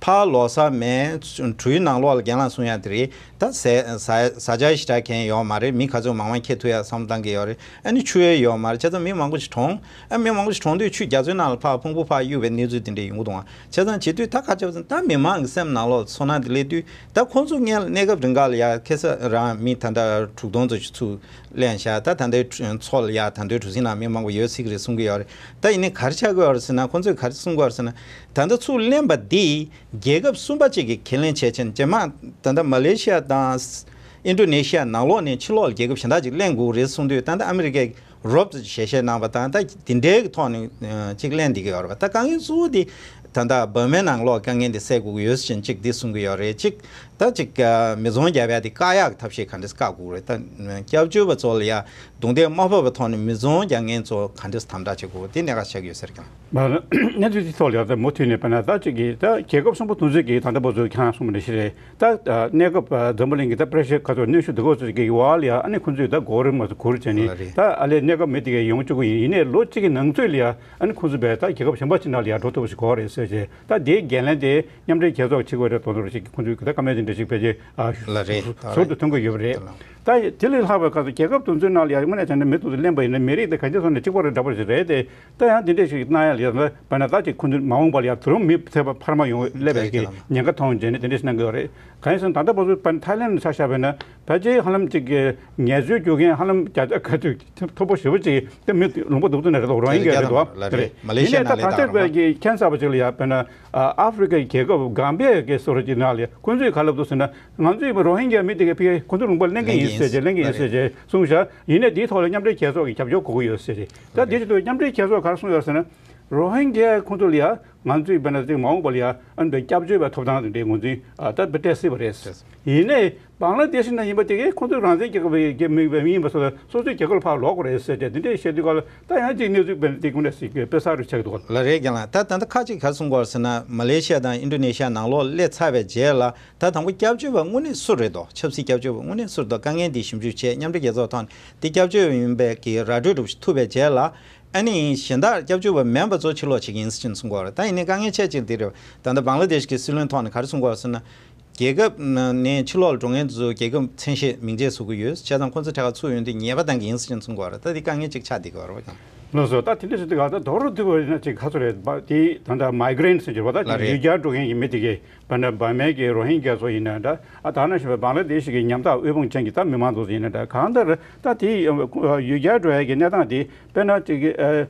ཕར་ལོག་ས་མེད། གྲུའི་ནང་ལོགས་ལ་རྒན་ལགས་གསུང་ཡ་དེ་རེད། ད་ཟས་ཟ་ཟ་བཅའ་ཞེ་དྲག་གང་ཡོད་མ་རེད། མི་ག་ཚོད་མང་མང་འཁྱེར་ཐུབ་ཡ་བསམ་བློ་བཏང་གི་ཡོད་རེད། ཨ་ནི་ཆུ་ཡོད་མ་རེད། བྱས་ཙང་མི་མང་པོ་ཞིག་གྲོངས། ཨ་མི་མང་པོ་ཞིག་གྲོངས་དུས་ཆུ་རྒྱ་མཚོའི་ནང་ལ་ཕར་ཕུང་པོ་ཕར་གཡུགས་པའི་གནས་ཚུལ་དེ་འདྲ་ཡོང་གི་འདུག་ཨ། བྱས་ཙང་བྱེད་དུས་ད་ག་ཅི་བ་ཟེར་ན། ད་མི་མང་གི་སེམས་ནང་ལོགས་ཚོར་སྣང་དེ་སླེབས་དུས། ད་ཁོང་ཚོ་སྔོན་ལ་གནས་སྐབས་རིང་ག་ལ་ཡ་ཁ་སང་རང་མི་ད་ལྟ་དྲུག་སྟོང་ཙམ་ཞིག་ཚུར་ལེན་བཞག་ད་ད་ལྟའི་མཚོ་ལ་ཡ་ད་ལྟའི་གྲུ་གཟིངས་ནང་མི་མང་པོ་ཡོད་སྲིད་ཀྱི་རེད་གསུང་གི་ཡོད་རེད། ད་ཡིན་ནའི་ག་རེ་ཆགས་ཀྱི་ཡོད་རེད་ཟེར་ན། ཁོང་ཚོས་ག་རེ་གསུང་གི་ཡོད་རེད་ཟེར་ན། ད་ལྟ་ཚུར་ལེན་པ་འདི་རྒྱལ་ཁབ་གསུམ་པ་གཅིག་གིས་ཁས་ལེན་བྱས་ཕྱིན། རྗེས་མ་ད་ལྟ་མ་ལེ་ཤི་ཡ་དང་ཨིན་ཌོ་ནེ་ཤི་ཡ་ནང་ལོགས་ནས་ཕྱི་ལོགས་ལ་རྒྱལ་ཁབ་གཞན་དག་ཅིག་ལེན་དགོས་རེད་གསུང་དུས། ད་ལྟ་ཨ་མི་རི་ཀས་རོབ་ཙམ་ཞལ་བཞེས་གནང་བ་དང་། ད་དེ་འདྲའི་ཐོག་ནས་ཅིག་ལེན་བསྡད་ཀྱི་ཡོད་རེད་པ། ད་དཀའ་ངལ་གཙོ་བོ་དེ་ད་ལྟ་འབར་མའི་ནང་ལོགས་དཀའ་ངལ་འདི་སེལ་དགོས་ཀྱི་ཡོད་ཟེར་བཞིན་ཅིག་འདི་གསུང་གི་ཡོད་རེད། ཅིག་ད་ཅིག་མི་ཚང་རྒྱབ་ཡ་དེ་བཀག་ཡག་གི་ཐབས་ཤེས་ག་འདྲས་བཀག་དགོས་རེད། ད་སྐྱབས་བཅོལ་བ་ཚོ་ལ་ཡ་རྡུང་རྡེག་མ་ཕོག་པའི་ཐོག་ནས་མི་ཚང་རྒྱག་མཁན་ཚོ་ག་འདྲས་དམ་དྲག་བྱེད་དགོས་དེ་གནད་འགག་ཆགས་ཀྱི་ཡོད་ཟེར་ཀྱང་། གནས་ཚུལ་དེ་ཐོག་ལ་ཡང་ད་མུ་མཐུད་ནས་དཔེར་ན་ད་ཅིག་གིས་ད་རྒྱལ་ཁབ་གསུམ་པོ་དེ་ཚོས་ཀྱིས་ད་ལྟ་བར་དུ་ཁྱེད་རང་གསུངས་པ་ནང་བཞིན་རེད། ད་གནས་སྐབས་འཛམ་བུ་གླིང་གི་ད་པྲེ་ཤར་ག་ཚོད་གནོན་ཤུགས་དེ་ག་ཚོད་ཀྱི་འོག་ལ་ཡ། ཨ་ནི་ཁོང་ཚོས་ད་གོ་རིམ་མ་ཚོ་གུར་བྱས་ནས་ལ་རེད། ད་ཨ་ལས་གནས་སྐབས་མི་དེ་གས་ཡོང་བཅུག་གི་ཡིན། ཡིན་ནའི་ལོ་གཅིག་གི་ནང་ཚུད་ལ་ཡ། ཨ་ནི་ཁོང་ཚོ་བས་ད་རྒྱལ་ཁབ་གཞན་པ་ཅིག་ནང་ལ་ཡ་འགྲོ་ཐུབ་པ་ཞིག་དགོས་རེད་ཟེར་བྱས། ད་དེའི་འགན་ལེན་དེ་མཉམ་འབྲེལ་རྒྱལ་ཚོགས་ཀྱི་ཆེད་དུ་རེད་དོ་དོ་རེ་ཞིག་ཁོང་ཚོས་ད་བཀའ་མོལ་དེ་འདྲ་ཞིག་ཕལ་ཆེར་ལ་རེད། ད་ཟུར་དུ་ཐོན་གྱི་ཡོད་པ་རེད། ད་དེ་ལས་ལྷག་པའི་སྐབས་སུ་རྒྱལ་ཁབ་དེ་ཚོའི་ནང་ལ་ཡ་དངོས་གནས་བྱས་ན་མི་དེ་ཚོ་ལེན་པ་ཡིན་ན་མི་རིགས་དེ་གང་ཅིའི་ཐོག་ནས་གཅིག་པ་རེད་འདྲ་པོ་ཞིག་རེད་དེ། ད་ཡང་དེ་འདྲས་ཞིག་གནང་ཡ་ལ་ཡ་ད་ན་ད་ཅིག་ཁོང་ཚོ་མ་འོངས་པ་ལ་ཡ་དུ་རུང་མི་ཚད་པ་འཕར་མ་ཡོང་སླེབས་པའི་གི་ཉེན་ཁ་མཐོང་བྱས་ནས་དེ་འདྲས་ཞིག་གནང་གི་ཡོད་རེད། གང་ཡིན་ཟེར་ན་ད་ལྟ་བར་དུ་ཐའི་ལེན་ཆ་བཞག་པ་ཡིན་ན། ཕལ་ཆེར་ཧ་ལམ་ཅིག་གི་ངལ་རྩོལ་རྒྱུ་མཁན་ཧ་ལམ་བརྒྱ་ཆ་ག་ཚོད་མཐོ་པོ་ཞེ་པོ་ཅིག་དེ་མི་ལུང་པ་སྟོང་ཚོ་ནས་རེད་དོ། རོ་ཧིན་རྒྱ་རེད་དོ། ལ་རེད། མ་ལེ་ཤི་ཡ་ཡིན་ནའི་ནང་ལས་ད་ད་ལྟ་ལྟ་རང་དཔེ་གི་ཁྱད་མཚར་པ་ཅིག་ལ་ཡ་དཔེར་ན་ཨ་ཨ་ཧྥི་རི་ཀའི་རྒྱལ་ཁབ་གྷམ་བྷི་ཡ་གི་སོ་ར་ཅིག་ནང་ལ་ཁོང་ཚོས་ག་ལབ་འདུག་ཟེར་ན། ང་ཚོས་རོ་ཧིན་རྒྱ་མི་དེ་གའི་ཕ་གི་ཁོང་ཚོ་ལུང་པ་ལེན་གི་ཡིན་ཟེར་བྱས་ལེན་གི་ཡིན་ཟེར་བྱས་གསུངས་བཞག་ཡིན་ནའི་དེའི་ཐོག་ལ་མཉམ་འབྲེལ་རྒྱལ་ཚོགས་ཀྱི་རྒྱབ་སྐྱོར་དགོས་ཀྱི་ཡོད་ཟེར་བྱས། ད་དེ་བྱེད་དུས་མཉམ་འབྲེལ་རྒྱལ་ཚོགས་ག་རེ་གསུངས་ཡོད་ཟེར་ན། རོ་ཧིན་རྒྱ་ཁོང་ཚོ་ལ་ཡ་ང་ཚོས་དཔེར་ན་ཅིག་མ་འོངས་པ་ལ་ཡ་ཨ་ནི་སྐྱབས་བཅོལ་བའི་ཐོབ་ཐང་དེ་འདྲའི་ང་ཚོས་ཨ་ད་སྤྲད་སྲིད་པ་རེད། ཡིན་ནའི་བང་ལ་དེ་ཤི་ན་ཡིན་པ་དེ་གས་ཁོང་ཚོས་རང་བཙན་རྒྱལ་ཁབ་ཀྱི་མི་མི་ཡིན་པ་སོགས་ལ་སོ་སོའི་རྒྱལ་ཁབ་ལ་ཕར་ལོག་དགོས་རེད་ཟེར་ཏེ་དེ་འདྲའི་བཤད་དུས་སྐབས་ལ་ད་ཡང་ཅིག་གནས་ཚུལ་དཔེར་ན་དེ་ཀུན་ནས་ཞིག་དཔེ་གསར་རུ་ཆགས་འདུག་ག་ལ། ལ་རེད་རྒན་ལགས། ད་ད་ལྟ་ཁ་ཅིག་ག་རེ་གསུང་གི་ཡོད་རེད་ཟེར་ན། མ་ལེ་ཤི་ཡ་དང་ཨིན་ཌོ་ནེ་ཤི་ཡ་ནང་ལོགས་སླེབས་ཚར་བའི་རྗེས་ལ་ད་དང་པོ་སྐྱབས་བཅོལ་བ་དངོས་གནས་སུ་རེད་དོ། ཆབ་སྲིད་སྐྱབས་བཅོལ་བ་དངོས་གནས་སུ་རེད་དོ། དཀའ་ངལ་འདི་ཞིབ་འཇུག་བྱས་མཉམ་འབྲེལ་རྒྱལ་ཚོགས་ཐོག་ནས་འདི་སྐྱབས་བཅོལ་བ་ཡིན་པའི་གི་ར་སྤྲོད་འདྲ་པོ་ཞིག་ཐུབ་པའི་རྗེས་ལ། ཨ་ནི་གཞན་དག་སྐྱབས་བཅོལ་བ་མིན་པ་ཚོ་ཕྱིར་ལོག་བྱེད་ཀྱི་ཡིན་ཟེར་གྱིན་གསུང་གི་ཡོད་རེད། ད་ཡིན་ནའི་དཀའ་ངལ་ཆེ་ཆེར་འདི་རེད། ད་ལྟ་བང་ལ་དེཤ་གི་སྲིད་བློན་ཐོག་ནས་ག་རེ་གསུང་གི་ཡོད་རེད་ཟེར་ན། རྒྱལ་ཁབ་ནས་ཕྱི་ལོགས་ལ་འགྲོ་མཁན་ཚོ་རྒྱལ་ཁབ་མཚན་ཤས་མིང་ཆད་བཟོ་གི་ཡོད། བྱས་ཙང་ཁོང་ཚོ་ཕྲག་ག་ཚུར་ཡོང་དུས་ཉེས་པ་གཏང་གི་ཡིན་ཟེར་གྱིན་གསུང་གི་ཡོད་རེད། ད་འདི་དཀའ་ངལ་ཅིག་ཆགས་བསྡད་ཀྱི་ཡོད་རེད་པ། ལགས་སོ། ད་དེ་འདྲ་ཞིག་འདུག་ག་ད་མདོར་བསྡུས་པ་ཡིན་ན་ཅིག་ག་ཚོད་རེད་པ། དེ་ད་ལྟ་མའི་གྷི་རེན་ཊི་ཟེར་གྱི་རེད་པ། ད་ལ་རེད། ཡུལ་གྱར་འགྲོ་མཁན་གྱི་མི་དེ་གས་དཔེར་ན་འབར་མའི་གི་རོ་ཧིན་རྒྱ་ཚོ་ཡིན་ན་འདྲ། ཨ་ད་ནང་བཞིན་པའི་བང་ལ་དེ་ཤི་གི་ཉམ་ཐག་དབུལ་ཕོངས་ཅན་གྱི་ད་མི་མང་ཚོ་ཡིན་ན་འདྲ། གང་ལྟར་ད་དེ་ཡུལ་གྱར་འགྲོ་ཡ་གི་གནས་སྟངས་དེ་དཔེར་ན་ཅིག་གི་ཨ།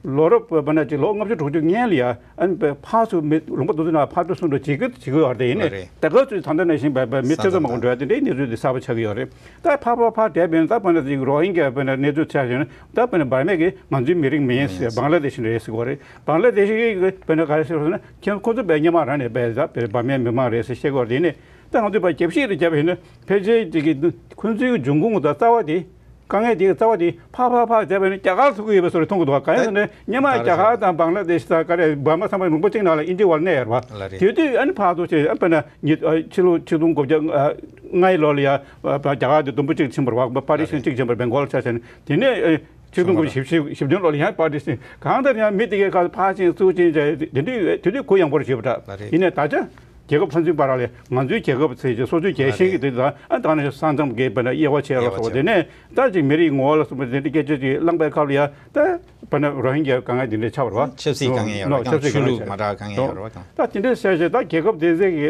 ལོ་རབས་དཔེར་ན་ཅིག་ལོ་ལྔ་བཅུ་དྲུག་ཅུ་སྔོན་ལ་ཡ་ཨ་ནི་ཕར་ཚུར་མི་ལུང་པ་དེ་ཚོ་ནང་ཕར་འགྲོ་ཚུར་འགྲོ་བྱེད་ཀྱི་བྱེད་ཀྱི་ཡོད་རེད། ཡིན་ནའི་རེད། ད་ག་ཚོད་ད་ལྟ་ནང་བཞིན་པའི་མི་ས་ཐེ་ཚོ་མང་པོ་འགྲོ་ཡ་དེ་འདྲའི་གནས་ཚུལ་དེ་གསར་པ་ཆགས་ཀྱི་ཡོད་རེད། ད་ཕར་ཕར་ཕར་བསྡད་པས་ན་ད་དཔེར་ན་ཅིག་རོ་ཧིན་གྱི་དཔེར་ན་གནས་ཚུལ་ཆ་བཞག་ན་ད་དཔེར་ན་འབར་མས་ཀྱིས་ང་ཚོའི་མི་རིགས་མིན་ཟེར། བང་ལ་དེ་ཤི་རེད་ཟེར་གྱི་ཡོད་རེད། བང་ལ་དེ་ཤི་གིས་དཔེར་ན་ག་རེ་ཟེར་ཟེར་ན་ཁྱེད་ཁོ་ཚོ་དཔེ་སྔོན་མ་རང་ནས་དཔེ་ད་དཔེ་འབར་མའི་མི་མང་རེད་ཟེར་བཤད་ཀྱི་ཡོད་རེད། ཡིན་ནའི་ད་ང་ཚོས་ཕར་རྒྱབ་བཤིག་རེ་བརྒྱབ་པ་ཡིན་ན་ཕལ་ཆེར་ཅིག་གི་ཁོ་ཚོའི་འབྱུང་ཁུངས་དང་རྩ་བ་དེ། དཀའ་ངལ་དེའི་རྩ་བ་དེ་ཕར་ཕར་ཕར་བྱས་པ་ནི་རྒྱ་གར་ཐུག་གི་ཡོད་པའི་བཟོ་འདྲ་མཐོང་གི་འདུག་ག་ཡིན་ཟེར་ན་སྔོན་མ་རྒྱ་གར་དང་བང་ལ་དེཤ་དང་ག་རེ་འབར་མ་ཚང་མ་མང་པོ་གཅིག་ནང་ལ་དབྱིན་ཇི་བར་གནས་ཡོད་རེད་བ། ལ་རེད། དེ་དུས་ཨ་ནི་ཕར་ཚུར་བྱས་ཨ་དཔེར་ན་ཉིས་ཕྱི་ལོ་ཆིག་སྟོང་དགུ་བརྒྱ་ལྔ་ཡི་ལོ་ལ་ཡ་རྒྱ་གར་དེ་དུམ་བུ་གཅིག་ཕྱིན་པ་རེད་བ། པར་ཊི་ཤན་གཅིག་ཕྱིན་པ་རེད། བེང་གོལ་ཆ་བཞག་ནས། དེ་ནས་ཆིག་སྟོང་དགུ་བརྒྱ་བཞི་བཅུ་བཞི་བདུན་ལོ་ལ་ཡང་པར་ཊི་ཤན། གང་ལྟར་ཡང་མི་དེ་གའི་ཁ་ཕར་ཕྱིན་ཚུར་ཕྱིན་བྱས་དེ་དུས་དེ་དུས་གུ་ཡངས་པོར་བྱས་པ་འདྲ། ལ་རེད། ཡིན་ནའི་ད་ཆ་རྒྱལ་ཁབ་ཕན་ཚུན་བར་ལ་ང་ཚོའི་རྒྱལ་ཁབ་ཚོས་ཀྱི་སོ་སོའི་རྒྱལ་ཞེན་གྱི་དེ་དང་ཨ་ད་ནི་ས་མཚམས་ཀྱི་དཔེར་ན་དབྱེ་བ་ཕྱེ་ཡག་སོགས་དེ་ནས་ད་ཅིག་མི་རིགས་ངོ་བོ་ལ་སོགས་པ་དེ་འདྲའི་སྐད་ཆ་ཅིག་བསླངས་པའི་སྐབས་ལ་ཡ་ད་དཔེར་ན་རོ་ཧིན་གྱི་དཀའ་ངལ་དེ་འདྲ་ཆགས་པ་རེད་བ། ཆབ་སྲིད་དཀའ་ངལ་ཡོད་རེད། ཆབ་སྲིད་ཆོས་ལུགས་མ་འདྲ་དཀའ་ངལ་ཡོད་རེད་བ། ད་དེ་འདྲ་བཤད་བྱས་ད་རྒྱལ་ཁབ་དེ་ཚོའི་གི་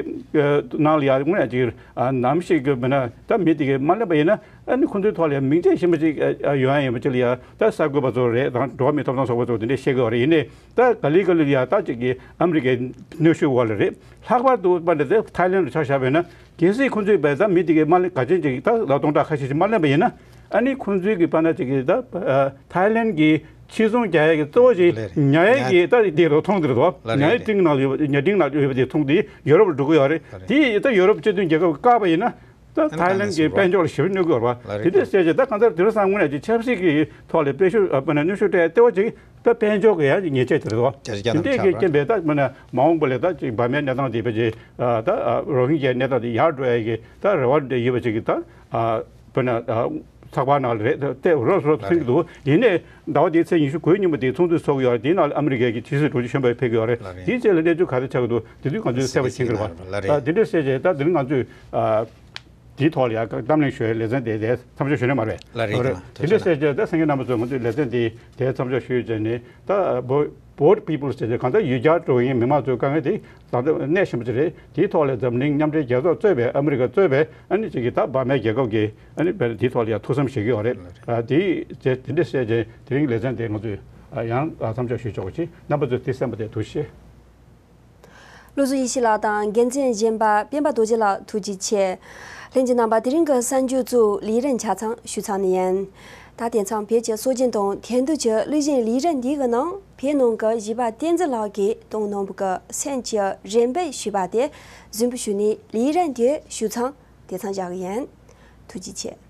ནང་ལ་ཡ་དངོས་ཡ་ཅིག་ནམ་ཞིག་གི་མི་ན་ད་མི་དེ་གི་མ་ལེན་པ་ཡིན་ན། ཨ་ནི་ཁོང་ཚོའི་ཐོག་ལ་ཡང་མིང་ཆད་ཞིམ་པ་ཅིག་ཡོང་ཡ་ཡིན་པ་ཅིག་ལ་ཡ་ད་གསར་འགོད་པ་ཚོ་རེད་དང་འགྲོ་བ་མིའི་ཐོབ་ཐང་ཚོགས་པ་ཚོ་དེ་འདྲས་བཤད་དགོས་པ་རེད། ཡིན་ནའི་ད་ག་ལེ་ག་ལེ་ལ་ཡ་ད་ཅིག་གི་ཨ་མི་རི་ཀའི་གནོན་ཤུགས་འོག་ལ་རེད། ལྷག་པར་དུ་པ་འདི་ཐའི་ལེན་ཌ་ཆ་བཞག་པ་ཡིན་ན་གལ་སྲིད་ཁོང་ཚོས་བས་ད་མི་དེ་གའི་མ་ལེན་ག་ཅན་ཅིག་ད་ལ་སྟོང་ཕྲག་ཁ་ཤས་ཅིག་མ་ལེན་པ་ཡིན་ན། ཨ་ནི་ཁོང་ཚོའི་གི་པ་ན་ཅིག་གི་ད་ཐའི་ལེན་ཌ་གི་ཕྱིར་ཚོང་རྒྱག་ཡ་གི་གཙོ་བོ་ཅིག་ཉ་ཡ་གི་ད་དེ་རུ་མཐོང་དེ་རུ་ཉ་ཡའི་སྤྲིན་ནང་ཡོད་ཉ་སྤྲིན་ནང་ཡོད་པ་དེ་མཐོང་དེ་ཡོ་རོབ་ལ་འགྲོ་གི་ཡོད་རེད། དེ་ད་ཡོ་རོབ་སྤྱི་མཐུན་རྒྱལ་ཁབ་བཀག་པ་ཡིན་ན། ད་ཐའི་ལེན་ཌ་གི་དཔལ་འབྱོར་ལ་ཞེ་པོ་གནོད་ཀྱི་ཡོད་རེད་བ། ལ་རེད། དེ་འདྲ་བཤད་ཅིག་ད་གང་ལྟར་དེང་སང་དངོས་གནས་ཀྱི་ཆབ་སྲིད་ཀྱི་ཐོག་ལ་དཔེ་ཤུགས་ཨ་དཔེར་ན་གནོན་ཤུགས་སྤྲད་ལྟེ་བ་ཅིག་ད་དཔལ་འབྱོར་གྱི་ཡང་ཉེས་ཆད་དེ་རེད་བ། དེ་འདྲའི་གི་རྐྱེན་པས་ད་དཔེར་ན་མ་འོངས་པ་ལ་ད་ཅིག་འབར་མའི་གནས་སྟངས་དེ་ཕལ་ཆེར་ད་རོ་ཧིན་གྱའི་གནས་སྟངས་དེ་ཡར་འགྲོ་ཡ་གི་ད་རེ་བ་འདྲ་ཡོད་པ་ཅིག་གི་ད་དཔེར་ན་ཚགས་པར་ནང་ལ་རེད་ད་ལྟ་རོབ་རོབ་ཐོན་གྱི་འདུག་ཡིན་ནའི་ཟླ་བ་འདིའི་ཚེས་ཉི་ཤུ་དགུའི་ཉིན་མོ་དེ་ཚོགས་འདུ་ཚོགས་ཀྱི་ཡོད་རེད། དེའི་ནང་ལ་ཨ་མི་རི་ཀའི་གི་ཕྱི་སྲིད་དྲུང་ཆེ་གཞོན་པ་ཕེབས་ཀྱི་ཡོད་རེད། ལ་རེད། དེའི་རྗེས་ལ་གནས་ཚུལ་ག་རེ་ཆགས་ཀྱི་འདུག་དེ་དུས་ང་ཚོས་གསལ་པོ་མཁྱེན་གྱི་རེད་བ། ལ་རེད། ད་དེ་འདྲ་བཤད་བྱས་ད་དེ་རིང་ང་ཚོས་ཨ། དེའི་ཐོག་ལ་ཡང་གདམ་གླེང་ཞུ་བའི་ལེ་ཚན་དེ་དེ་མཚམས་འཇོག་ཞུ་ནས་མ་རེད། ལ་རེད། ལ་རེད། དེ་འདྲ་བཤད་བྱས་ད་སེང་གེ་རྣམ་པ་ཚོས་ང་ཚོའི་ལེ་ཚན་དེ་དེ་མཚམས་འཇོག་ཞུས་བྱས་ནས་ད་བོ་བོ་ཊི་པི་པལ་ཟེར་བྱས་གང་ལྟར་ཡུལ་གྱར་འགྲོ་མཁན་མི་མང་ཚོའི་དཀའ་ངལ་དེ་ད་ལྟ་གནད་ཆེན་པོ་ཅིག་རེད། དེའི་ཐོག་ལ་འཛམ་གླིང་མཉམ་འབྲེལ་རྒྱལ་ཚོགས་གཙོས་པའི་ཨ་མི་རི་ཀ་གཙོས་པའི་ཨ་ནི་ཅིག་གིས་ད་འབར་མའི་རྒྱལ་ཁབ་ཀྱིས་ཨ་ནི་བས་དེའི་ཐོག་ལ་ཡང་ཐུགས་བསམ་བཞེས་ཀྱི་ཡོད་རེད། ལ་རེད། ཨ་དེ་དེ་དེ་འདྲ་བཤད་བྱས་དེ་རིང་ལེ་ཚན་དེ་ང་ཚོས་ཨ་ཡང་ཨ་མཚམས་འཇོག་ཞུ་ཆོག་པ་ཅིག་རྣམ་པ་ཚོས་དེ་གསན་པ་དེ་ཐུགས་རྗེ་ཆེ། བློ་བཟང་ཡེ་ཤེས་ལགས་དང་འགན་འཛིན་གཞན་པ་སྤེན་པ་རྡོ་རྗེ་ལགས་ཐུགས་རྗེ་ཆེ། ལྷན་རྒྱས་རྣམ་པ་དེ་རིང་གི་གསར་འགྱུར་གཙོ་བོ་ལས་རིམ་ཆ་ཚང་ཞུ་ཚར་ནི་ཡིན། ད་དེང་སང་བོད་ཀྱི་སྲོལ་རྒྱུན་དང་ཐད་འདོད་ཀྱི་གླུ་གཞས་ལས་རིམ་འདི་གི་ནང་བོད་ནང་གི་གཞས་པ་བསྟན་འཛིན་ལགས་ཀྱིས་གཏོང་གནང་བའི་གི་སེམས་ཀྱི་རེ་འབོད་ཞུས་པ་དེ་གཟིགས་འབུལ་ཞུས་ནས་ལས་རིམ་དེ་ཞུ་ཚང་དེ་ཚང་བཞག་གི་ཡིན། ཐུགས་རྗེ་ཆེ།